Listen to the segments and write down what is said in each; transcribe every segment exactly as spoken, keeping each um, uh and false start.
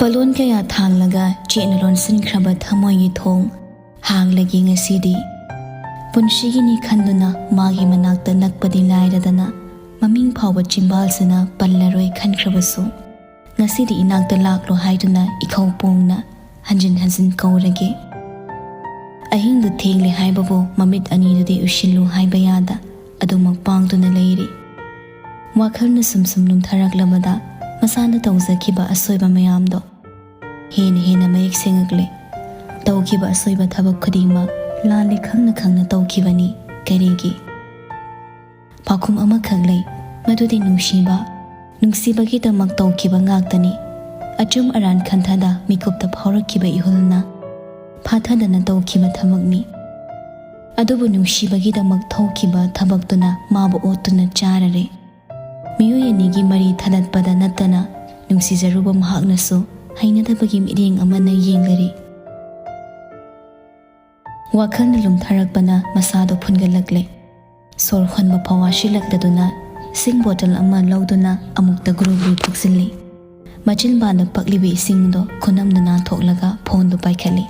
ꯋꯥꯂꯣꯟ ꯀꯌꯥ ꯊꯥꯡꯂꯒ ꯆꯦꯠꯅ ꯂꯣꯟꯁꯤꯟꯈ꯭ꯔꯕ ꯊꯃꯣꯏꯒꯤ ꯊꯣꯡ ꯍꯥꯡꯂꯒꯦ ꯉꯁꯤꯗꯤ꯫ ꯄꯨꯟꯁꯤꯒꯤꯅꯤ ꯈꯟꯗꯨꯅ ꯃꯥꯒꯤ ꯃꯅꯥꯛꯇ ꯅꯛꯄꯗꯤ ꯂꯥꯏꯔꯗꯅ, ꯃꯃꯤꯡ ꯐꯥꯎꯕ ꯆꯤꯝꯕꯥꯜꯁꯤꯅ ꯄꯜꯂꯔꯣꯏ ꯈꯟꯈ꯭ꯔꯕꯁꯨ, ꯉꯁꯤꯗꯤ ꯏꯅꯥꯛꯇ ꯂꯥꯛꯂꯣ ꯍꯥꯏꯗꯨꯅ ꯏꯈꯧ ꯄꯣꯡꯅ ꯍꯟꯖꯤꯟ ꯍꯟꯖꯤꯟ ꯀꯧꯔꯒꯦ꯫ ꯑꯍꯤꯡꯗꯨ ꯊꯦꯡꯂꯦ ꯍꯥꯏꯕꯕꯨ ꯃꯃꯤꯠ ꯑꯅꯤꯗꯨꯗꯤ ꯎꯏꯁꯤꯜꯂꯨ ꯍꯥꯏꯕ ꯌꯥꯗ ꯑꯗꯨꯃꯛ ꯄꯥꯡꯗꯨꯅ ꯂꯩꯔꯤ꯫ ꯋꯥꯈꯜꯅ ꯁꯨꯝ ꯁꯨꯝ ꯂꯨꯝꯊꯔꯛꯂꯕꯗ ꯃꯁꯥꯅ ꯇꯧꯖꯈꯤꯕ ꯑꯁꯣꯏꯕ ꯃꯌꯥꯝꯗꯣ ꯍꯦꯟꯅ ꯍꯦꯟꯅ ꯃꯌꯦꯛ ꯁꯦꯡꯉꯛꯂꯦ꯫ ꯇꯧꯈꯤꯕ ꯑꯁꯣꯏꯕ ꯊꯕꯛ ꯈꯨꯗꯤꯡꯃꯛ ꯂꯥꯜꯂꯦ ꯈꯪꯅ ꯈꯪꯅ ꯇꯧꯈꯤꯕꯅꯤ꯫ ꯀꯔꯤꯒꯤ? ꯄꯥꯎꯈꯨꯝ ꯑꯃꯈꯛ ꯂꯩ, ꯃꯗꯨꯗꯤ ꯅꯨꯡꯁꯤꯕ꯫ ꯅꯨꯡꯁꯤꯕꯒꯤꯗꯃꯛ ꯇꯧꯈꯤꯕ ꯉꯥꯛꯇꯅꯤ꯫ ꯑꯆꯨꯝ ꯑꯔꯥꯟ ꯈꯟꯊꯗ ꯃꯤꯀꯨꯞꯇ ꯐꯥꯎꯔꯛꯈꯤꯕ ꯏꯍꯨꯜꯅ ꯐꯥꯊꯗꯅ ꯇꯧꯈꯤꯕ ꯊꯕꯛꯅꯤ꯫ ꯑꯗꯨꯕꯨ ꯅꯨꯡꯁꯤꯕꯒꯤꯗꯃꯛ ꯊꯣꯛꯈꯤꯕ ꯊꯕꯛꯇꯨꯅ ꯃꯥꯕꯨ ꯑꯣꯠꯇꯨꯅ ꯆꯥꯔꯔꯦ꯫ ꯃꯤꯑꯣꯏ ꯑꯅꯤꯒꯤ ꯃꯔꯤ ꯊꯗꯠꯄꯗ ꯅꯠꯇꯅ ꯅꯨꯡꯁꯤꯖꯔꯨꯕ ꯃꯍꯥꯛꯅꯁꯨ ꯍꯩꯅꯗꯕꯒꯤ ꯃꯤꯠꯌꯦꯡ ꯑꯃꯅ ꯌꯦꯡꯂꯔꯤ꯫ ꯋꯥꯈꯜꯅ ꯂꯨꯝꯊꯔꯛꯄꯅ ꯃꯁꯥꯗꯣ ꯐꯨꯟꯒꯠꯂꯛꯂꯦ꯫ ꯁꯣꯔ ꯍꯣꯟꯕ ꯐꯥꯎ ꯋꯥꯁꯤꯜꯂꯛꯇꯗꯨꯅ ꯏꯁꯤꯡ ꯕꯣꯇꯜ ꯑꯃ ꯂꯧꯗꯨꯅ ꯑꯃꯨꯛꯇ ꯒꯨꯔꯨ ꯒꯨꯔꯨ ꯊꯛꯆꯤꯜꯂꯤ꯫ ꯃꯆꯤꯟꯕꯥꯟꯗ ꯄꯛꯂꯤꯕ ꯏꯁꯤꯡꯗꯣ ꯈꯨꯅꯝꯅ ꯅꯥꯟꯊꯣꯛꯂꯒ ꯐꯣꯟꯗꯨ ꯄꯥꯏꯈꯠꯂꯤ꯫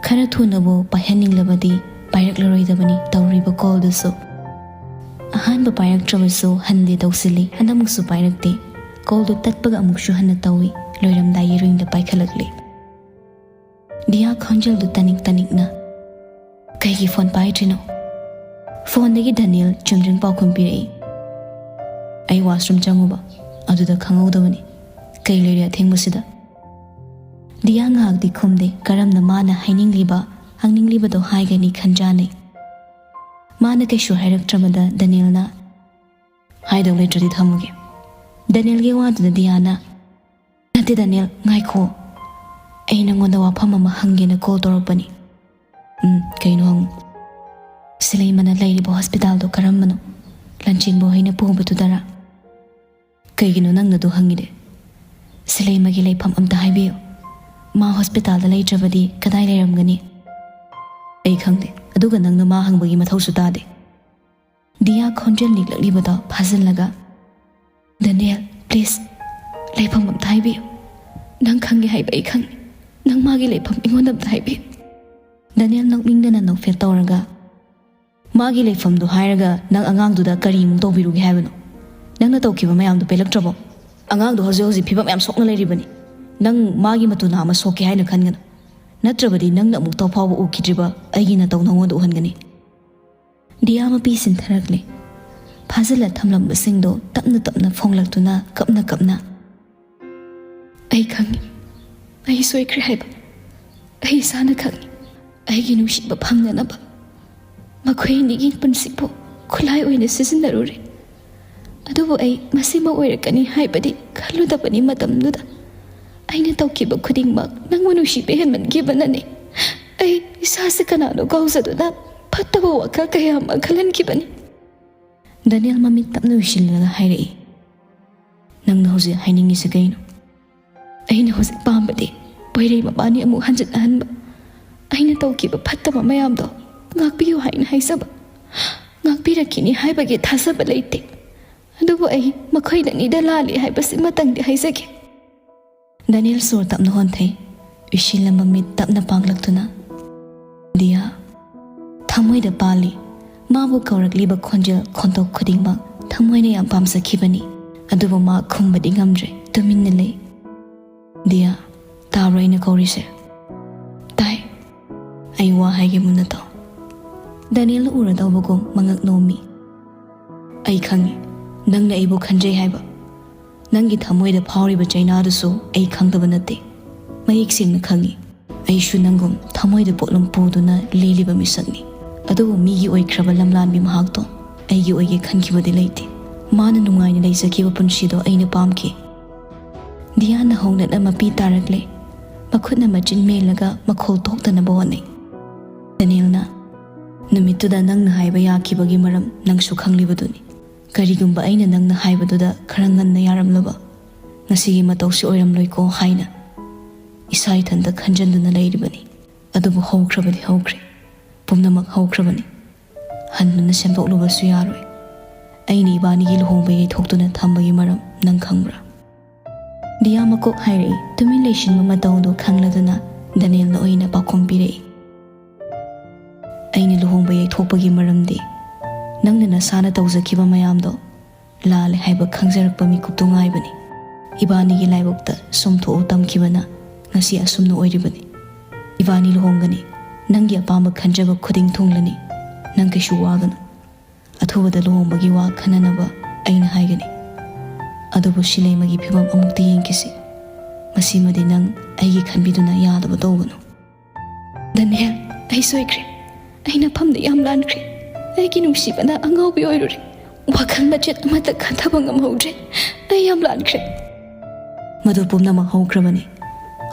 ꯈꯔ ꯊꯨꯅꯕꯨ ꯄꯥꯏꯍꯟꯅꯤꯡꯂꯕꯗꯤ ꯄꯥꯏꯔꯛꯂꯔꯣꯏꯗꯕꯅꯤ ꯇꯧꯔꯤꯕ ꯀꯣꯜꯗꯨꯁꯨ꯫ ꯑꯍꯥꯟꯕ ꯄꯥꯏꯔꯛꯇ꯭ꯔꯕꯁꯨ ꯍꯟꯗꯦ ꯇꯧꯁꯤꯜꯂꯤ, ꯍꯟꯗꯛꯃꯨꯛꯁꯨ ꯄꯥꯏꯔꯛꯇꯦ꯫ ꯀꯣꯜꯗꯨ ꯇꯠꯄꯒ ꯑꯃꯨꯛꯁꯨ ꯍꯟꯅ ꯇꯧꯏ, ꯂꯣꯏꯔꯝꯗꯥꯏ ꯌꯦꯔꯨꯏꯡꯗ ꯄꯥꯏꯈꯠꯂꯛꯂꯤ꯫ ꯗꯤꯌꯥ ꯈꯣꯟꯖꯦꯜꯗꯨ ꯇꯅꯤꯛ ꯇꯅꯤꯛꯅ, "ꯀꯩꯒꯤ ꯐꯣꯟ ꯄꯥꯏꯗ꯭ꯔꯤꯅꯣ?" ꯐꯣꯟꯗꯒꯤ ꯗꯅꯤꯌꯦꯜ ꯆꯨꯝꯗ꯭ꯔꯤꯡ ꯄꯥꯎꯈꯨꯝ ꯄꯤꯔꯛꯏ꯫ "ꯑꯩ ꯋꯥꯁꯔꯨꯝ ꯆꯪꯉꯨꯕ, ꯑꯗꯨꯗ ꯈꯪꯍꯧꯗꯕꯅꯤ꯫ ꯀꯩ ꯂꯩꯔꯦ ꯑꯊꯦꯡꯕꯁꯤꯗ?" ꯗꯤꯌꯥ ꯉꯥꯏꯍꯥꯛꯇꯤ ꯈꯨꯝꯗꯦ, ꯀꯔꯝꯅ ꯃꯥꯅ ꯍꯥꯏꯅꯤꯡꯂꯤꯕ, ꯍꯪꯅꯤꯡꯂꯤꯕꯗꯣ ꯍꯥꯏꯒꯅꯤ ꯈꯟꯖꯥꯅꯩ꯫ ꯃꯥꯅ ꯀꯩꯁꯨ ꯍꯥꯏꯔꯛꯇ꯭ꯔꯕꯗ ꯗꯅꯤꯌꯦꯜꯅ, "ꯍꯥꯏꯗꯧ ꯂꯩꯇ꯭ꯔꯗꯤ ꯊꯝꯃꯒꯦ꯫" ꯗꯅꯤꯌꯦꯜꯒꯤ ꯋꯥꯗꯨꯗ ꯗꯤꯌꯥꯅ, "ꯅꯠꯇꯦ ꯗꯅꯤꯌꯦꯜ, ꯉꯥꯏꯈꯣ꯫ ꯑꯩ ꯅꯉꯣꯟꯗ ꯋꯥꯐꯝ ꯑꯃ ꯍꯪꯒꯦꯅ ꯀꯣꯜ ꯇꯧꯔꯛꯄꯅꯤ꯫" "ꯎꯝ, ꯀꯩꯅꯣ ꯍꯪꯉꯨ꯫" "ꯁꯤꯂꯩꯃꯅ ꯂꯩꯔꯤꯕ ꯍꯣꯁꯄꯤꯇꯥꯜꯗꯣ ꯀꯔꯝꯕꯅꯣ? ꯂꯟꯆꯦꯟꯕ ꯍꯣꯏꯅ ꯄꯨꯕꯗꯨꯗꯔꯥ?" "ꯀꯩꯒꯤꯅꯣ ꯅꯪꯅ ꯑꯗꯨ ꯍꯪꯉꯤꯗꯤ? ꯁꯤꯂꯩꯃꯒꯤ ꯂꯩꯐꯝ ꯑꯝꯇ ꯍꯥꯏꯕꯤꯌꯨ꯫ ꯃꯥ ꯍꯣꯁꯄꯤꯇꯥꯜꯗ ꯂꯩꯇ꯭ꯔꯕꯗꯤ ꯀꯗꯥꯏ ꯂꯩꯔꯝꯒꯅꯤ?" "ꯑꯩ ꯈꯪꯗꯦ, ꯑꯗꯨꯒ ꯅꯪꯅ ꯃꯥ ꯍꯪꯕꯒꯤ ꯃꯊꯧꯁꯨ ꯇꯥꯗꯦ꯫" ꯗꯤꯌꯥ ꯈꯣꯟꯖꯦꯜ ꯅꯤꯛꯂꯛꯂꯤꯕꯗꯣ ꯐꯥꯖꯤꯜꯂꯒ, "ꯗꯅꯤꯌꯦꯜ, please, ꯂꯩꯐꯝ ꯑꯝꯇ ꯍꯥꯏꯕꯤꯌꯨ꯫ "ꯅꯪ ꯈꯪꯉꯦ ꯍꯥꯏꯕ ꯑꯩ ꯈꯪꯉꯦ꯫ ꯅꯪ ꯃꯥꯒꯤ ꯂꯩꯐꯝ ꯑꯩꯉꯣꯟꯗ ꯑꯝꯇ ꯍꯥꯏꯕꯤꯌꯨ꯫" ꯗꯅꯤꯌꯦꯜ ꯅꯣꯛꯅꯤꯡꯗꯅ ꯅꯣꯛꯐꯦꯠ ꯇꯧꯔꯒ, "ꯃꯥꯒꯤ ꯂꯩꯐꯝꯗꯣ ꯍꯥꯏꯔꯒ ꯅꯪ ꯑꯉꯥꯡꯗꯨꯗ ꯀꯔꯤꯃꯨꯛ ꯇꯧꯕꯤꯔꯨꯒꯦ ꯍꯥꯏꯕꯅꯣ? ꯅꯪꯅ ꯇꯧꯈꯤꯕ ꯃꯌꯥꯝꯗꯣ ꯄꯦꯜꯂꯛꯇ꯭ꯔꯕꯣ? ꯑꯉꯥꯡꯗꯣ ꯍꯧꯖꯤꯛ ꯍꯧꯖꯤꯛ ꯐꯤꯕꯝ ꯌꯥꯝ ꯁꯣꯛꯅ ꯂꯩꯔꯤꯕꯅꯤ꯫ ꯅꯪ ꯃꯥꯒꯤ ꯃꯇꯨ ꯅꯥ ꯑꯃ ꯁꯣꯛꯀꯦ ꯍꯥꯏꯅ ꯈꯟꯒꯅꯨ꯫ ꯅꯠꯇ꯭ꯔꯕꯗꯤ ꯅꯪꯅ ꯑꯃꯨꯛ ꯇꯧꯐꯥꯎꯕ ꯎꯈꯤꯗ꯭ꯔꯤꯕ ꯑꯩꯒꯤ ꯅꯇꯧ ꯅꯉꯣꯟꯗ ꯎꯍꯟꯒꯅꯤ꯫" ꯗꯤꯌꯥ ꯃꯄꯤ ꯁꯤꯟꯊꯔꯛꯂꯦ꯫ ꯐꯥꯖꯤꯜꯂ ꯊꯝꯂꯝꯕꯁꯤꯡꯗꯣ ꯇꯞꯅ ꯇꯞꯅ ꯐꯣꯡꯂꯛꯇꯨꯅ ꯀꯞꯅ ꯀꯞꯅ, "ꯑꯩ ꯈꯪꯉꯤ, ꯑꯩ ꯁꯣꯏꯈ꯭ꯔꯦ ꯍꯥꯏꯕ꯫ ꯑꯩ ꯏꯁꯥꯅ ꯈꯪꯉꯤ꯫ ꯑꯩꯒꯤ ꯅꯨꯡꯁꯤꯕ ꯐꯪꯅꯅꯕ ꯃꯈꯣꯏ ꯑꯅꯤꯒꯤ ꯄꯨꯟꯁꯤꯕꯨ ꯈꯨꯠꯂꯥꯏ ꯑꯣꯏꯅ ꯁꯤꯖꯤꯟꯅꯔꯨꯔꯦ꯫ ꯑꯗꯨꯕꯨ ꯑꯩ ꯃꯁꯤꯃ ꯑꯣꯏꯔꯛꯀꯅꯤ ꯍꯥꯏꯕꯗꯤ ꯈꯜꯂꯨꯗꯕꯅꯤ꯫ ꯃꯇꯝꯗꯨꯗ ꯑꯩꯅ ꯇꯧꯈꯤꯕ ꯈꯨꯗꯤꯡꯃꯛ ꯅꯪꯕꯨ ꯅꯨꯡꯁꯤꯕ ꯍꯦꯟꯃꯟꯈꯤꯕꯅꯅꯦ꯫ ꯑꯩ ꯏꯁꯥꯁꯦ ꯀꯅꯥꯅꯣ ꯀꯥꯎꯖꯗꯨꯅ ꯐꯠꯇꯕ ꯋꯥꯈꯜ ꯀꯌꯥ ꯑꯃ ꯈꯜꯍꯟꯈꯤꯕꯅꯤ꯫" ꯗꯅꯤꯌꯦꯜ ꯃꯃꯤꯠ ꯇꯞꯅ ꯎꯏꯁꯤꯜꯂꯒ ꯍꯥꯏꯔꯛꯏ, "ꯅꯪꯅ ꯍꯧꯖꯤꯛ ꯍꯥꯏꯅꯤꯡꯉꯤꯁꯦ ꯀꯩꯅꯣ?" "ꯑꯩꯅ ꯍꯧꯖꯤꯛ ꯄꯥꯝꯕꯗꯤ ꯄꯣꯏꯔꯩ ꯃꯕꯥꯅꯤ ꯑꯃꯨꯛ ꯍꯟꯖꯤꯟꯅꯍꯟꯕ, ꯑꯩꯅ ꯇꯧꯈꯤꯕ ꯐꯠꯇꯕ ꯃꯌꯥꯝꯗꯣ ꯉꯥꯛꯄꯤꯌꯨ ꯍꯥꯏꯅ ꯍꯥꯏꯖꯕ꯫ ꯉꯥꯛꯄꯤꯔꯛꯈꯤꯅꯤ ꯍꯥꯏꯕꯒꯤ ꯊꯥꯖꯕ ꯂꯩꯇꯦ꯫ ꯑꯗꯨꯕꯨ ꯑꯩ ꯃꯈꯣꯏꯗꯅꯤꯗ ꯂꯥꯜꯂꯤ ꯍꯥꯏꯕꯁꯤꯃꯇꯪꯗꯤ ꯍꯥꯏꯖꯒꯦ꯫" ꯗꯅꯤꯌꯦꯜ ꯁꯣꯔ ꯇꯞꯅ ꯍꯣꯟꯊꯩ꯫ ꯎꯏꯁꯤꯜꯂꯝꯕ ꯃꯤꯠ ꯇꯞꯅ ꯄꯥꯡꯂꯛꯇꯨꯅ, "ꯗꯤꯌꯥ꯫" ꯊꯃꯣꯏꯗ ꯄꯥꯜꯂꯤ꯫ ꯃꯥꯕꯨ ꯀꯧꯔꯛꯂꯤꯕ ꯈꯣꯟꯖꯦꯜ ꯈꯣꯟꯊꯣꯛ ꯈꯨꯗꯤꯡꯃꯛ ꯊꯃꯣꯏꯅ ꯌꯥꯝ ꯄꯥꯝꯖꯈꯤꯕꯅꯤ꯫ ꯑꯗꯨꯕꯨ ꯃꯥ ꯈꯨꯝꯕꯗꯤ ꯉꯝꯗ꯭ꯔꯦ, ꯇꯨꯃꯤꯟꯅ ꯂꯩ꯫ "ꯗꯤꯌꯥ, ꯇꯥꯕ꯭ꯔꯣ ꯑꯩꯅ ꯀꯧꯔꯤꯁꯦ?" "ꯇꯥꯏ꯫" "ꯑꯩ ꯋꯥ ꯍꯥꯏꯒꯦ ꯃꯨꯟꯅ ꯇꯥꯎ꯫" ꯗꯅꯤꯌꯦꯜꯅ ꯎꯔꯗꯧꯕꯒꯨꯝ ꯃꯉꯛ ꯅꯣꯝꯃꯤ꯫ "ꯑꯩ ꯈꯪꯉꯤ, ꯅꯪꯅ ꯑꯩꯕꯨ ꯈꯟꯖꯩ ꯍꯥꯏꯕ꯫ ꯅꯪꯒꯤ ꯊꯃꯣꯏꯗ ꯐꯥꯎꯔꯤꯕ ꯆꯩꯅꯥꯗꯨꯁꯨ ꯑꯩ ꯈꯪꯗꯕ ꯅꯠꯇꯦ꯫ ꯃꯌꯦꯛ ꯁꯦꯡꯅ ꯈꯪꯉꯤ꯫ ꯑꯩꯁꯨ ꯅꯪꯒꯨꯝ ꯊꯃꯣꯏꯗ ꯄꯣꯠꯂꯨꯝ ꯄꯨꯗꯨꯅ ꯂꯦꯜꯂꯤꯕ ꯃꯤꯁꯛꯅꯤ꯫ ꯑꯗꯨꯕꯨ ꯃꯤꯒꯤ ꯑꯣꯏꯈ꯭ꯔꯕ ꯂꯝꯂꯥꯟꯕꯤ ꯃꯍꯥꯛꯇꯣ ꯑꯩꯒꯤ ꯑꯣꯏꯒꯦ ꯈꯟꯈꯤꯕꯗꯤ ꯂꯩꯇꯦ꯫ ꯃꯥꯅ ꯅꯨꯡꯉꯥꯏꯅ ꯂꯩꯖꯈꯤꯕ ꯄꯨꯟꯁꯤꯗꯣ ꯑꯩꯅ ꯄꯥꯝꯈꯤ꯫" ꯗꯤꯌꯥꯅ ꯍꯧꯅꯅ ꯃꯄꯤ ꯇꯥꯔꯛꯂꯦ꯫ ꯃꯈꯨꯠꯅ ꯃꯆꯤꯟ ꯃꯦꯜꯂꯒ ꯃꯈꯣꯜ ꯊꯣꯛꯇꯅꯕ ꯍꯣꯠꯅꯩ꯫ ꯗꯅꯤꯌꯦꯜꯅ, "ꯅꯨꯃꯤꯠꯇꯨꯗ ꯅꯪꯅ ꯍꯥꯏꯕ ꯌꯥꯈꯤꯕꯒꯤ ꯃꯔꯝ ꯅꯪꯁꯨ ꯈꯪꯂꯤꯕꯗꯨꯅꯤ꯫ ꯀꯔꯤꯒꯨꯝꯕ ꯑꯩꯅ ꯅꯪꯅ ꯍꯥꯏꯕꯗꯨꯗ ꯈꯔ ꯉꯟꯅ ꯌꯥꯔꯝꯂꯕ, ꯉꯁꯤꯒꯤ ꯃꯇꯧꯁꯤ ꯑꯣꯏꯔꯝꯂꯣꯏꯀꯣ ꯍꯥꯏꯅ ꯏꯁꯥ ꯏꯊꯟꯇ ꯈꯟꯖꯟꯗꯨꯅ ꯂꯩꯔꯤꯕꯅꯤ꯫ ꯑꯗꯨꯕꯨ ꯍꯧꯈ꯭ꯔꯕꯗꯤ ꯍꯧꯈ꯭ꯔꯦ꯫ ꯄꯨꯝꯅꯃꯛ ꯍꯧꯈ꯭ꯔꯕꯅꯤ꯫ ꯍꯟꯗꯨꯅ ꯁꯦꯝꯗꯣꯛꯂꯨꯕꯁꯨ ꯌꯥꯔꯣꯏ꯫ ꯑꯩꯅ ꯏꯕꯥꯅꯤꯒꯤ ꯂꯨꯍꯣꯡꯕ ꯌꯩꯊꯣꯛꯇꯨꯅ ꯊꯝꯕꯒꯤ ꯃꯔꯝ ꯅꯪ ꯈꯪꯕ꯭ꯔꯥ?" ꯗꯤꯌꯥ ꯃꯀꯣꯛ ꯍꯥꯏꯔꯛꯏ꯫ ꯇꯨꯃꯤꯟ ꯂꯩꯁꯤꯟꯕ ꯃꯇꯧꯗꯨ ꯈꯪꯂꯗꯨꯅ ꯗꯅꯤꯌꯦꯜꯅ ꯑꯣꯏꯅ ꯄꯥꯎꯈꯨꯝ ꯄꯤꯔꯛꯏ꯫ ꯑꯩꯅ ꯂꯨꯍꯣꯡꯕ ꯌꯩꯊꯣꯛꯄꯒꯤ ꯃꯔꯝꯗꯤ ꯅꯪꯅ ꯅꯁꯥꯅ ꯇꯧꯖꯈꯤꯕ ꯃꯌꯥꯝꯗꯣ ꯂꯥꯜꯂꯦ ꯍꯥꯏꯕ ꯈꯪꯖꯔꯛꯄ ꯃꯤꯀꯨꯞꯇꯨ ꯉꯥꯏꯕꯅꯤ꯫ ꯏꯕꯥꯅꯤꯒꯤ ꯂꯥꯏꯕꯛꯇ ꯁꯨꯝ ꯊꯣꯛꯎ ꯇꯝꯈꯤꯕꯅ ꯉꯁꯤ ꯑꯁꯨꯝꯅ ꯑꯣꯏꯔꯤꯕꯅꯤ꯫ ꯏꯕꯥꯅꯤ ꯂꯨꯍꯣꯡꯒꯅꯤ꯫ ꯅꯪꯒꯤ ꯑꯄꯥꯝꯕ ꯈꯟꯖꯕ ꯈꯨꯗꯤꯡ ꯊꯨꯡꯂꯅꯤ꯫ ꯅꯪ ꯀꯩꯁꯨ ꯋꯥꯒꯅꯨ꯫ ꯑꯊꯨꯕꯗ ꯂꯨꯍꯣꯡꯕꯒꯤ ꯋꯥ ꯈꯟꯅꯅꯕ ꯑꯩꯅ ꯍꯥꯏꯒꯅꯤ꯫ ꯑꯗꯨꯕꯨ ꯁꯤꯂꯩꯃꯒꯤ ꯐꯤꯕꯝ ꯑꯃꯨꯛꯇ ꯌꯦꯡꯈꯤꯁꯤ꯫ ꯃꯁꯤꯃꯗꯤ ꯅꯪ ꯑꯩꯒꯤ ꯈꯟꯕꯤꯗꯨꯅ ꯌꯥꯗꯕ ꯇꯧꯒꯅꯨ꯫ ꯗꯅꯤꯌꯦꯜ, ꯑꯩ ꯁꯣꯏꯈ꯭ꯔꯦ꯫ ꯑꯩ ꯅꯐꯝꯗ ꯌꯥꯝ ꯂꯥꯟꯈ꯭ꯔꯦ꯫ ꯑꯩꯒꯤ ꯅꯨꯡꯁꯤꯕꯅ ꯑꯉꯥꯎꯕꯤ ꯑꯣꯏꯔꯨꯔꯦ꯫ ꯋꯥꯈꯜ ꯃꯆꯦꯠ ꯑꯃꯠꯇ ꯈꯟꯊꯕ ꯉꯝꯍꯧꯗ꯭ꯔꯦ꯫ ꯑꯩ ꯌꯥꯝ ꯂꯥꯟꯈ꯭ꯔꯦ꯫ ꯃꯗꯨ ꯄꯨꯝꯅꯃꯛ ꯍꯧꯈ꯭ꯔꯕꯅꯤ꯫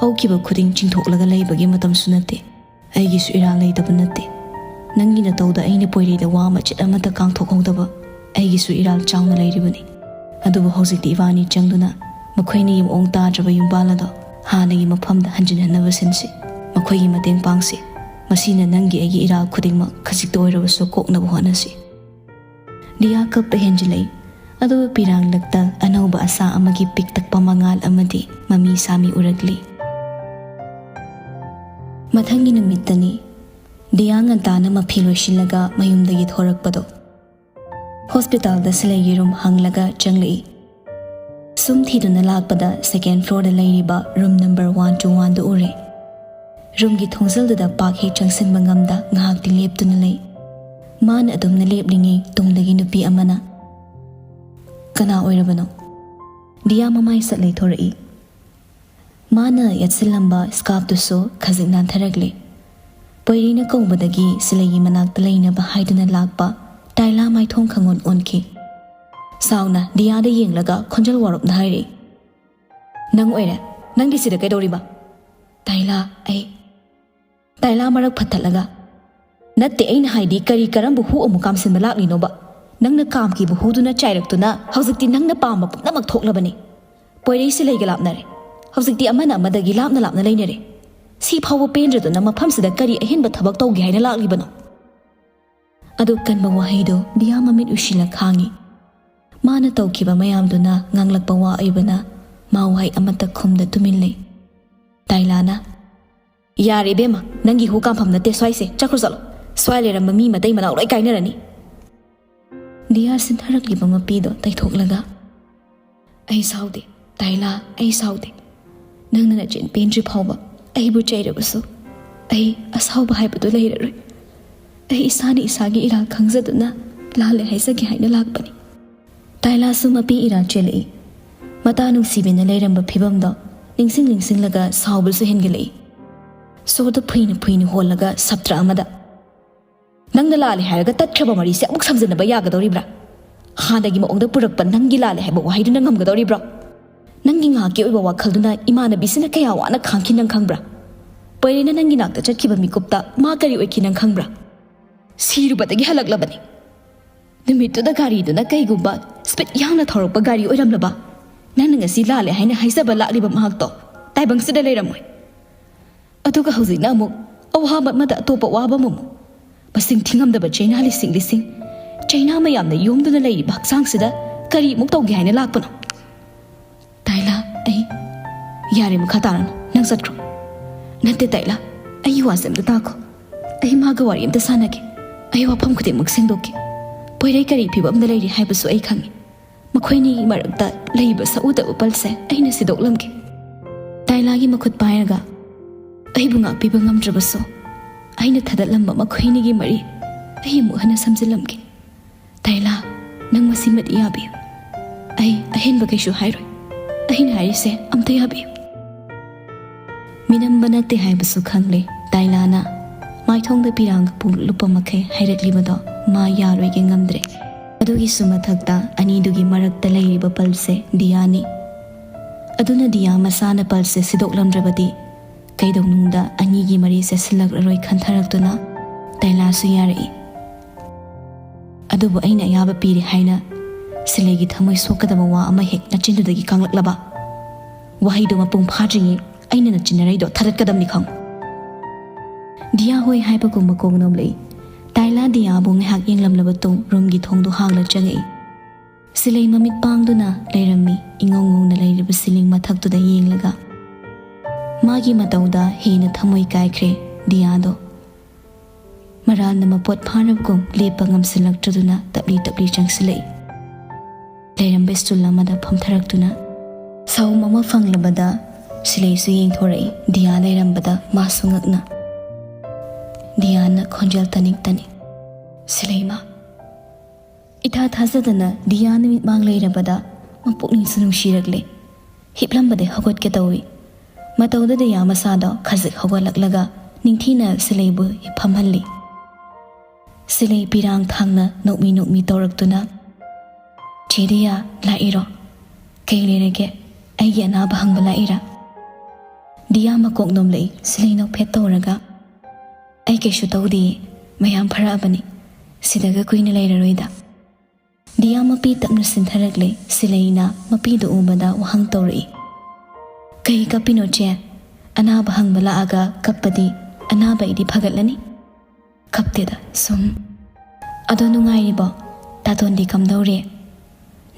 ꯍꯧꯈꯤꯕ ꯈꯨꯗꯤꯡ ꯆꯤꯡꯊꯣꯛꯂꯒ ꯂꯩꯕꯒꯤ ꯃꯇꯝꯁꯨ ꯅꯠꯇꯦ꯫ ꯑꯩꯒꯤꯁꯨ ꯏꯔꯥꯜ ꯂꯩꯇꯕ ꯅꯠꯇꯦ꯫ ꯅꯪꯒꯤ ꯅꯇꯧꯗ ꯑꯩꯅ ꯄꯣꯏꯔꯩꯗ ꯋꯥ ꯃꯆꯦꯠ ꯑꯃꯠꯇ ꯀꯥꯡꯊꯣꯛꯍꯧꯗꯕ ꯑꯩꯒꯤꯁꯨ ꯏꯔꯥꯜ ꯆꯥꯎꯅ ꯂꯩꯔꯤꯕꯅꯤ꯫ ꯑꯗꯨꯕꯨ ꯍꯧꯖꯤꯛꯇꯤ ꯏꯕꯥꯅꯤ ꯆꯪꯗꯨꯅ ꯃꯈꯣꯏꯅꯤꯒꯤ ꯃꯑꯣꯡ ꯇꯥꯗ꯭ꯔꯕ ꯌꯨꯝꯕꯥꯜ ꯑꯗꯣ ꯍꯥꯟꯅꯒꯤ ꯃꯐꯝꯗ ꯍꯟꯖꯤꯟꯍꯟꯅꯕ ꯁꯤꯟꯁꯤ꯫ ꯃꯈꯣꯏꯒꯤ ꯃꯇꯦꯡ ꯄꯥꯡꯁꯤ꯫ ꯃꯁꯤꯅ ꯅꯪꯒꯤ ꯑꯩꯒꯤ ꯏꯔꯥꯜ ꯈꯨꯗꯤꯡꯃꯛ ꯈꯖꯤꯛꯇ ꯑꯣꯏꯔꯕꯁꯨ ꯀꯣꯛꯅꯕ ꯍꯣꯠꯅꯁꯤ꯫ ꯗꯤꯌꯥ ꯀꯞꯄ ꯍꯦꯟꯖꯤꯜꯂꯛꯏ꯫ ꯑꯗꯨꯕꯨ ꯄꯤꯔꯥꯡꯂꯛꯇ ꯑꯅꯧꯕ ꯑꯁꯥ ꯑꯃꯒꯤ ꯄꯤꯛꯇꯛꯄ ꯃꯉꯥꯜ ꯑꯃꯗꯤ ꯃꯃꯤ ꯁꯥꯃꯤ ꯎꯔꯛꯂꯤ꯫ ꯃꯊꯪꯒꯤ ꯅꯨꯃꯤꯠꯇꯅꯤ꯫ ꯗꯤꯌꯥ ꯉꯟꯇꯥꯅ ꯃꯐꯤ ꯂꯣꯏꯁꯤꯜꯂꯒ ꯃꯌꯨꯝꯗꯒꯤ ꯊꯣꯔꯛꯄꯗꯣ꯫ ꯍꯣꯁꯄꯤꯇꯥꯜꯗ ꯁꯤꯂꯩꯒꯤ ꯔꯨꯝ ꯍꯪꯂꯒ ꯆꯪꯂꯛꯏ꯫ ꯁꯨꯝ ꯊꯤꯗꯨꯅ ꯂꯥꯛꯄꯗ ꯁꯦꯀꯦꯟ ꯐ꯭ꯂꯣꯔꯗ ꯂꯩꯔꯤꯕ ꯔꯨꯝ ꯅꯝꯕꯔ ꯋꯥꯟ ꯇꯨ ꯋꯥꯟꯗꯨ ꯎꯔꯦ꯫ ꯔꯨꯝꯒꯤ ꯊꯣꯡꯖꯜꯗꯨꯗ ꯄꯥꯛ ꯍꯦꯛ ꯆꯪꯁꯤꯟꯕ ꯉꯝꯗ ꯉꯥꯏꯍꯥꯛꯇꯤ ꯂꯦꯞꯇꯨꯅ ꯂꯩ꯫ ꯃꯥꯅ ꯑꯗꯨꯝꯅ ꯂꯦꯞꯂꯤꯉꯩ ꯇꯨꯡꯗꯒꯤ ꯅꯨꯄꯤ ꯑꯃꯅ, "ꯀꯅꯥ ꯑꯣꯏꯔꯕꯅꯣ?" ꯗꯤꯌꯥ ꯃꯃꯥꯏ ꯁꯠ ꯂꯩꯊꯣꯔꯛꯏ꯫ ꯃꯥꯅ ꯌꯦꯠꯁꯤꯜꯂꯝꯕ ꯁ꯭ꯀꯥꯔꯐꯇꯨꯁꯨ ꯈꯖꯤꯛ ꯅꯥꯟꯊꯔꯛꯂꯦ꯫ ꯄꯣꯏꯔꯩꯅ ꯀꯧꯕꯗꯒꯤ ꯁꯤꯂꯩꯒꯤ ꯃꯅꯥꯛꯇ ꯂꯩꯅꯕ ꯍꯥꯏꯗꯨꯅ ꯂꯥꯛꯄ ꯇꯥꯏꯂꯥ ꯃꯥꯏꯊꯣꯡ ꯈꯪꯑꯣꯟ ꯑꯣꯟꯈꯤ꯫ ꯁꯥꯎꯅ ꯗꯤꯌꯥꯗ ꯌꯦꯡꯂꯒ ꯈꯣꯟꯖꯦꯜ ꯋꯥꯔꯞꯅ ꯍꯥꯏꯔꯛꯏ, "ꯅꯪ ꯑꯣꯏꯔꯦ꯫ ꯅꯪꯗꯤ ꯁꯤꯗ ꯀꯩꯗꯧꯔꯤꯕ?" "ꯇꯥꯏꯂꯥ, ꯑꯩ," ꯇꯥꯏꯂꯥ ꯃꯔꯛ ꯐꯠꯊꯠꯂꯒ, "ꯅꯠꯇꯦ, ꯑꯩꯅ ꯍꯥꯏꯗꯤ ꯀꯔꯤ ꯀꯔꯝꯕ ꯍꯨ ꯑꯃꯨꯛ ꯀꯥꯝꯁꯤꯟꯕ ꯂꯥꯛꯂꯤꯅꯣꯕ? ꯅꯪꯅ ꯀꯥꯝꯈꯤꯕ ꯍꯨꯗꯨꯅ ꯆꯥꯏꯔꯛꯇꯨꯅ ꯍꯧꯖꯤꯛꯇꯤ ꯅꯪꯅ ꯄꯥꯝꯕ ꯄꯨꯝꯅꯃꯛ ꯊꯣꯛꯂꯕꯅꯤ꯫ ꯄꯣꯏꯔꯩ ꯁꯤꯂꯩꯒ ꯂꯥꯞꯅꯔꯦ꯫ ꯍꯧꯖꯤꯛꯇꯤ ꯑꯃꯅ ꯑꯃꯗꯒꯤ ꯂꯥꯞꯅ ꯂꯥꯞꯅ ꯂꯩꯅꯔꯦ꯫ ꯁꯤ ꯐꯥꯎꯕ ꯄꯦꯟꯗ꯭ꯔꯗꯨꯅ ꯃꯐꯝꯁꯤꯗ ꯀꯔꯤ ꯑꯍꯦꯟꯕ ꯊꯕꯛ ꯇꯧꯒꯦ ꯍꯥꯏꯅ ꯂꯥꯛꯂꯤꯕꯅꯣ?" ꯑꯗꯨ ꯀꯟꯕ ꯋꯥꯍꯩꯗꯨ ꯗꯤꯌꯥ ꯃꯃꯤꯠ ꯎꯏꯁꯤꯜꯂ ꯈꯥꯡꯉꯤ꯫ ꯃꯥꯅ ꯇꯧꯈꯤꯕ ꯃꯌꯥꯝꯗꯨꯅ ꯉꯥꯡꯂꯛꯄ ꯋꯥ ꯑꯣꯏꯕꯅ ꯃꯥ ꯋꯥꯍꯩ ꯑꯃꯠꯇ ꯈꯨꯝꯗ ꯇꯨꯃꯤꯟ ꯂꯩ꯫ ꯇꯥꯏꯂꯥꯅ, "ꯌꯥꯔꯦ ꯏꯕꯦꯝꯃ, ꯅꯪꯒꯤ ꯍꯨ ꯀꯥꯝꯐꯝ ꯅꯠꯇꯦ ꯁ꯭ꯋꯥꯏꯁꯦ, ꯆꯠꯈ꯭ꯔꯣ ꯆꯠꯂꯣ꯫ ꯁ꯭ꯋꯥꯏ ꯂꯩꯔꯝꯕ ꯃꯤ ꯃꯇꯩ ꯃꯅꯥꯎ ꯂꯣꯏ ꯀꯥꯏꯅꯔꯅꯤ꯫" ꯗꯤꯌꯥ ꯁꯤꯟꯊꯔꯛꯂꯤꯕ ꯃꯄꯤꯗꯣ ꯇꯩꯊꯣꯛꯂꯒ, "ꯑꯩ ꯁꯥꯎꯗꯦ, ꯇꯥꯏꯂꯥ, ꯑꯩ ꯁꯥꯎꯗꯦ꯫ ꯅꯪꯅ ꯅꯆꯤꯟ ꯄꯦꯟꯗ꯭ꯔꯤ ꯐꯥꯎꯕ ꯑꯩꯕꯨ ꯆꯩꯔꯕꯁꯨ, ꯑꯩ ꯑꯁꯥꯎꯕ ꯍꯥꯏꯕꯗꯨ ꯂꯩꯔꯔꯣꯏ꯫ ꯑꯩ ꯏꯁꯥꯅ ꯏꯁꯥꯒꯤ ꯏꯔꯥꯜ ꯈꯪꯖꯗꯨꯅ ꯂꯥꯜꯂꯦ ꯍꯥꯏꯖꯒꯦ ꯍꯥꯏꯅ ꯂꯥꯛꯄꯅꯤ꯫" ꯇꯥꯏꯂꯥꯁꯨ ꯃꯄꯤ ꯏꯔꯥ ꯆꯦꯜꯂꯛꯏ꯫ ꯃꯇꯥ ꯅꯨꯡꯁꯤꯕꯤꯅ ꯂꯩꯔꯝꯕ ꯐꯤꯕꯝꯗꯣ ꯅꯤꯡꯁꯤꯡ ꯅꯤꯡꯁꯤꯡꯂꯒ ꯁꯥꯎꯕꯁꯨ ꯍꯦꯟꯒꯠꯂꯛꯏ꯫ ꯁꯣꯔꯗ ꯐꯨꯏꯅ ꯐꯨꯏꯅ ꯍꯣꯜꯂꯒ ꯁꯞꯇ꯭ꯔ ꯑꯃꯗ, "ꯅꯪꯅ ꯂꯥꯜꯂꯦ ꯍꯥꯏꯔꯒ ꯇꯠꯈ꯭ꯔꯕ ꯃꯔꯤꯁꯦ ꯑꯃꯨꯛ ꯁꯝꯖꯤꯟꯅꯕ ꯌꯥꯒꯗꯧꯔꯤꯕ꯭ꯔꯥ? ꯍꯥꯟꯅꯒꯤ ꯃꯑꯣꯡꯗ ꯄꯨꯔꯛꯄ ꯅꯪꯒꯤ ꯂꯥꯜꯂꯦ ꯍꯥꯏꯕ ꯋꯥꯍꯩꯗꯨꯅ ꯉꯝꯒꯗꯧꯔꯤꯕ꯭ꯔꯣ? ꯅꯪꯒꯤ ꯉꯥꯏꯍꯥꯛꯀꯤ ꯑꯣꯏꯕ ꯋꯥꯈꯜꯗꯨꯅ ꯏꯃꯥꯟꯅꯕꯤꯁꯤꯅ ꯀꯌꯥ ꯋꯥꯅ ꯈꯥꯡꯈꯤ ꯅꯪ ꯈꯪꯕ꯭ꯔꯥ? ꯄꯩꯔꯦꯅ ꯅꯪꯒꯤ ꯅꯥꯛꯇ ꯆꯠꯈꯤꯕ ꯃꯤꯀꯨꯞꯇ ꯃꯥ ꯀꯔꯤ ꯑꯣꯏꯈꯤ ꯅꯪ ꯈꯪꯕ꯭ꯔꯥ? ꯁꯤꯔꯨꯕꯗꯒꯤ ꯍꯜꯂꯛꯂꯕꯅꯤ꯫ ꯅꯨꯃꯤꯠꯇꯨꯗ ꯒꯥꯔꯤꯗꯨꯅ ꯀꯩꯒꯨꯝꯕ ꯁ꯭ꯄꯤꯗ ꯌꯥꯡꯅ ꯊꯧꯔꯛꯄ ꯒꯥꯔꯤ ꯑꯣꯏꯔꯝꯂꯕ, ꯅꯪꯅ ꯉꯁꯤ ꯂꯥꯜꯂꯦ ꯍꯥꯏꯅ ꯍꯥꯏꯖꯕ ꯂꯥꯛꯂꯤꯕ ꯃꯍꯥꯛꯇꯣ ꯇꯥꯏꯕꯪꯁꯤꯗ ꯂꯩꯔꯝꯃꯣꯏ꯫ ꯑꯗꯨꯒ ꯍꯧꯖꯤꯛꯅ ꯑꯃꯨꯛ ꯑꯋꯥꯕ ꯑꯃꯗ ꯑꯇꯣꯞꯄ ꯑꯋꯥꯕ ꯑꯃꯃꯨꯛ꯫ ꯃꯁꯤꯡ ꯊꯤꯉꯝꯗꯕ ꯆꯩꯅꯥ ꯂꯤꯁꯤꯡ ꯂꯤꯁꯤꯡ, ꯆꯩꯅꯥ ꯃꯌꯥꯝꯅ ꯌꯣꯝꯗꯨꯅ ꯂꯩꯔꯤꯕ ꯍꯛꯆꯥꯡꯁꯤꯗ ꯀꯔꯤꯃꯨꯛ ꯇꯧꯒꯦ ꯍꯥꯏꯅ ꯂꯥꯛꯄꯅꯣ?" "ꯇꯥꯏꯂꯥ, ꯑꯩ..." "ꯌꯥꯔꯦ, ꯃꯈꯥ ꯇꯥꯔꯅꯨ, ꯅꯪ ꯆꯠꯈ꯭ꯔꯣ꯫" "ꯅꯠꯇꯦ ꯇꯥꯏꯂꯥ, ꯑꯩꯒꯤ ꯋꯥꯁꯦ ꯑꯝꯇ ꯇꯥꯈꯣ꯫ ꯑꯩ ꯃꯥꯒ ꯋꯥꯔꯤ ꯑꯝꯇ ꯁꯥꯟꯅꯒꯦ꯫ ꯑꯩ ꯋꯥꯐꯝ ꯈꯨꯗꯤꯡꯃꯛ ꯁꯦꯡꯗꯣꯛꯀꯦ꯫ ꯄꯣꯏꯔꯩ ꯀꯔꯤ ꯐꯤꯕꯝꯗ ꯂꯩꯔꯤ ꯍꯥꯏꯕꯁꯨ ꯑꯩ ꯈꯪꯉꯤ꯫ ꯃꯈꯣꯏꯅꯤꯒꯤ ꯃꯔꯛꯇ ꯂꯩꯕ ꯁꯛꯎꯗꯕ ꯄꯜꯁꯦ ꯑꯩꯅ ꯁꯤꯗꯣꯛꯂꯝꯒꯦ꯫" ꯇꯥꯏꯂꯥꯒꯤ ꯃꯈꯨꯠ ꯄꯥꯏꯔꯒ, "ꯑꯩꯕꯨ ꯉꯥꯛꯄꯤꯕ ꯉꯝꯗ꯭ꯔꯕꯁꯨ, ꯑꯩꯅ ꯊꯥꯗꯠꯂꯝꯕ ꯃꯈꯣꯏꯅꯤꯒꯤ ꯃꯔꯤ ꯑꯩ ꯑꯃꯨꯛ ꯍꯟꯅ ꯁꯝꯖꯤꯜꯂꯝꯒꯦ꯫ ꯇꯥꯏꯂꯥ, ꯅꯪ ꯃꯁꯤꯃꯗꯤ ꯌꯥꯕꯤꯌꯨ꯫ ꯑꯩ ꯑꯍꯦꯟꯕ ꯀꯩꯁꯨ ꯍꯥꯏꯔꯣꯏ꯫ ꯑꯩꯅ ꯍꯥꯏꯔꯤꯁꯦ ꯑꯝꯇ ꯌꯥꯕꯤꯌꯨ꯫" ꯃꯤꯅꯝꯕ ꯅꯠꯇꯦ ꯍꯥꯏꯕꯁꯨ ꯈꯪꯂꯦ ꯇꯥꯏꯂꯥꯅ꯫ ꯃꯥꯏꯊꯣꯡꯗ ꯄꯤꯔꯥꯡꯒ ꯄꯨꯡꯂꯨꯞ ꯂꯨꯞꯄ ꯃꯈꯩ ꯍꯥꯏꯔꯛꯂꯤꯕꯗꯣ ꯃꯥ ꯌꯥꯔꯣꯏꯒꯦ ꯉꯝꯗ꯭ꯔꯦ꯫ ꯑꯗꯨꯒꯤꯁꯨ ꯃꯊꯛꯇ ꯑꯅꯤꯗꯨꯒꯤ ꯃꯔꯛꯇ ꯂꯩꯔꯤꯕ ꯄꯜꯁꯦ ꯗꯤꯌꯥꯅꯤ꯫ ꯑꯗꯨꯅ ꯗꯤꯌꯥ ꯃꯁꯥꯅ ꯄꯜꯁꯦ ꯁꯤꯗꯣꯛꯂꯝꯗ꯭ꯔꯕꯗꯤ ꯀꯩꯗꯧꯅꯨꯡꯗ ꯑꯅꯤꯒꯤ ꯃꯔꯤꯁꯦ ꯁꯤꯜꯂꯛꯂꯔꯣꯏ ꯈꯟꯊꯔꯛꯇꯨꯅ ꯇꯥꯏꯂꯥꯁꯨ ꯌꯥꯔꯛꯏ꯫ "ꯑꯗꯨꯕꯨ ꯑꯩꯅ ꯑꯌꯥꯕ ꯄꯤꯔꯦ ꯍꯥꯏꯅ ꯁꯤꯂꯩꯒꯤ ꯊꯃꯣꯏ ꯁꯣꯛꯀꯗꯕ ꯋꯥ ꯑꯃ ꯍꯦꯛ ꯅꯆꯤꯟꯗꯨꯗꯒꯤ ꯀꯥꯡꯂꯛꯂꯕ, ꯋꯥꯍꯩꯗꯣ ꯃꯄꯨꯡ ꯐꯥꯗ꯭ꯔꯤꯉꯩ ꯑꯩꯅ ꯅꯆꯤꯟꯅꯔꯩꯗꯣ ꯊꯥꯗꯠꯀꯗꯕꯅꯤ ꯈꯪꯉꯨ꯫" ꯗꯤꯌꯥ ꯍꯣꯏ ꯍꯥꯏꯕꯒꯨꯝꯕ ꯀꯣꯛ ꯅꯣꯝꯂꯛꯏ꯫ ꯇꯥꯏꯂꯥ ꯗꯤꯌꯥꯕꯨ ꯉꯥꯏꯍꯥꯛ ꯌꯦꯡꯂꯝꯂꯕ ꯇꯨꯡ ꯔꯨꯝꯒꯤ ꯊꯣꯡꯗꯣ ꯍꯥꯡꯂ ꯆꯪꯉꯛꯏ꯫ ꯁꯤꯂꯩ ꯃꯃꯤꯠ ꯄꯥꯡꯗꯨꯅ ꯂꯩꯔꯝꯃꯤ, ꯏꯉꯧ ꯉꯧꯅ ꯂꯩꯔꯤꯕ ꯁꯤꯂꯤꯡ ꯃꯊꯛꯇꯨꯗ ꯌꯦꯡꯂꯒ꯫ ꯃꯥꯒꯤ ꯃꯇꯧꯗ ꯍꯦꯟꯅ ꯊꯃꯣꯏ ꯀꯥꯏꯈ꯭ꯔꯦ ꯗꯤꯌꯥꯗꯣ꯫ ꯃꯔꯥꯜꯅ ꯃꯄꯣꯠ ꯐꯥꯔꯕꯒꯨꯝ ꯂꯦꯞꯄ ꯉꯝꯁꯤꯜꯂꯛꯇ꯭ꯔꯗꯨꯅ ꯇꯞꯂꯤ ꯇꯞꯂꯤ ꯆꯪꯁꯤꯜꯂꯛꯏ꯫ ꯂꯩꯔꯝꯕ ꯁ꯭ꯇꯨꯜ ꯑꯃꯗ ꯐꯝꯊꯔꯛꯇꯨꯅ ꯁꯥꯎꯝ ꯑꯃ ꯐꯪꯂꯕꯗ ꯁꯤꯂꯩꯁꯨ ꯌꯦꯡꯊꯣꯔꯛꯏ, ꯗꯤꯌꯥ ꯂꯩꯔꯝꯕꯗ ꯃꯥꯁꯨ ꯉꯛꯅ꯫ ꯗꯤꯌꯥꯅ ꯈꯣꯟꯖꯦꯜ ꯇꯅꯤꯛ ꯇꯅꯤꯛ, "ꯁꯤꯂꯩꯃ?" ꯏꯊꯥ ꯊꯥꯖꯗꯅ ꯗꯤꯌꯥꯅ ꯃꯤꯠꯃꯥꯡ ꯂꯩꯔꯕꯗ ꯃꯄꯨꯛꯅꯤꯡꯁꯨ ꯅꯨꯡꯁꯤꯔꯛꯂꯦ꯫ ꯍꯤꯞꯂꯝꯕꯗꯩ ꯍꯧꯒꯠꯀꯦ ꯇꯧꯏ꯫ ꯃꯇꯧꯗꯨꯗ ꯗꯤꯌꯥ ꯃꯁꯥꯗꯣ ꯈꯖꯤꯛ ꯍꯧꯒꯠꯂꯛꯂꯒ ꯅꯤꯡꯊꯤꯅ ꯁꯤꯂꯩꯕꯨ ꯐꯝꯍꯜꯂꯤ꯫ ꯁꯤꯂꯩ ꯄꯤꯔꯥꯡ ꯊꯥꯡꯅ ꯅꯣꯛꯃꯤ ꯅꯣꯛꯃꯤ ꯇꯧꯔꯛꯇꯨꯅ, "ꯆꯦ ꯗꯤꯌꯥ, ꯂꯥꯛꯏꯔꯣ? ꯀꯩ ꯂꯩꯔꯒꯦ? ꯑꯩꯒꯤ ꯑꯅꯥꯕ ꯍꯪꯕ ꯂꯥꯛꯏꯔꯥ?" ꯗꯤꯌꯥ ꯃꯀꯣꯛ ꯅꯣꯝꯂꯛꯏ, ꯁꯤꯂꯩ ꯅꯣꯛꯐꯦꯠ ꯇꯧꯔꯒ, "ꯑꯩ ꯀꯩꯁꯨ ꯇꯧꯗꯤꯌꯦ, ꯃꯌꯥꯝ ꯐꯔꯛꯑꯕꯅꯤ, ꯁꯤꯗꯒ ꯀꯨꯏꯅ ꯂꯩꯔꯔꯣꯏꯗ"꯫ ꯗꯤꯌꯥ ꯃꯄꯤ ꯇꯞꯅ ꯁꯤꯟꯊꯔꯛꯂꯦ, ꯁꯤꯂꯩꯅ ꯃꯄꯤꯗꯨ ꯎꯕꯗ ꯋꯥꯍꯪ ꯇꯧꯔꯛꯏ, "ꯀꯩ ꯀꯞꯄꯤꯅꯣ ꯆꯦ? ꯑꯅꯥꯕ ꯍꯪꯕ ꯂꯥꯛꯑꯒ ꯀꯞꯄꯗꯤ ꯑꯅꯥꯕ ꯑꯩꯗꯤ ꯐꯒꯠꯂꯅꯤ?" "ꯀꯞꯇꯦꯗ, ꯁꯨꯝ꯫ ꯑꯗꯣ ꯅꯨꯡꯉꯥꯏꯔꯤꯕꯣ? ꯇꯥꯇꯣꯟꯗꯤ ꯀꯝꯗꯧꯔꯤ?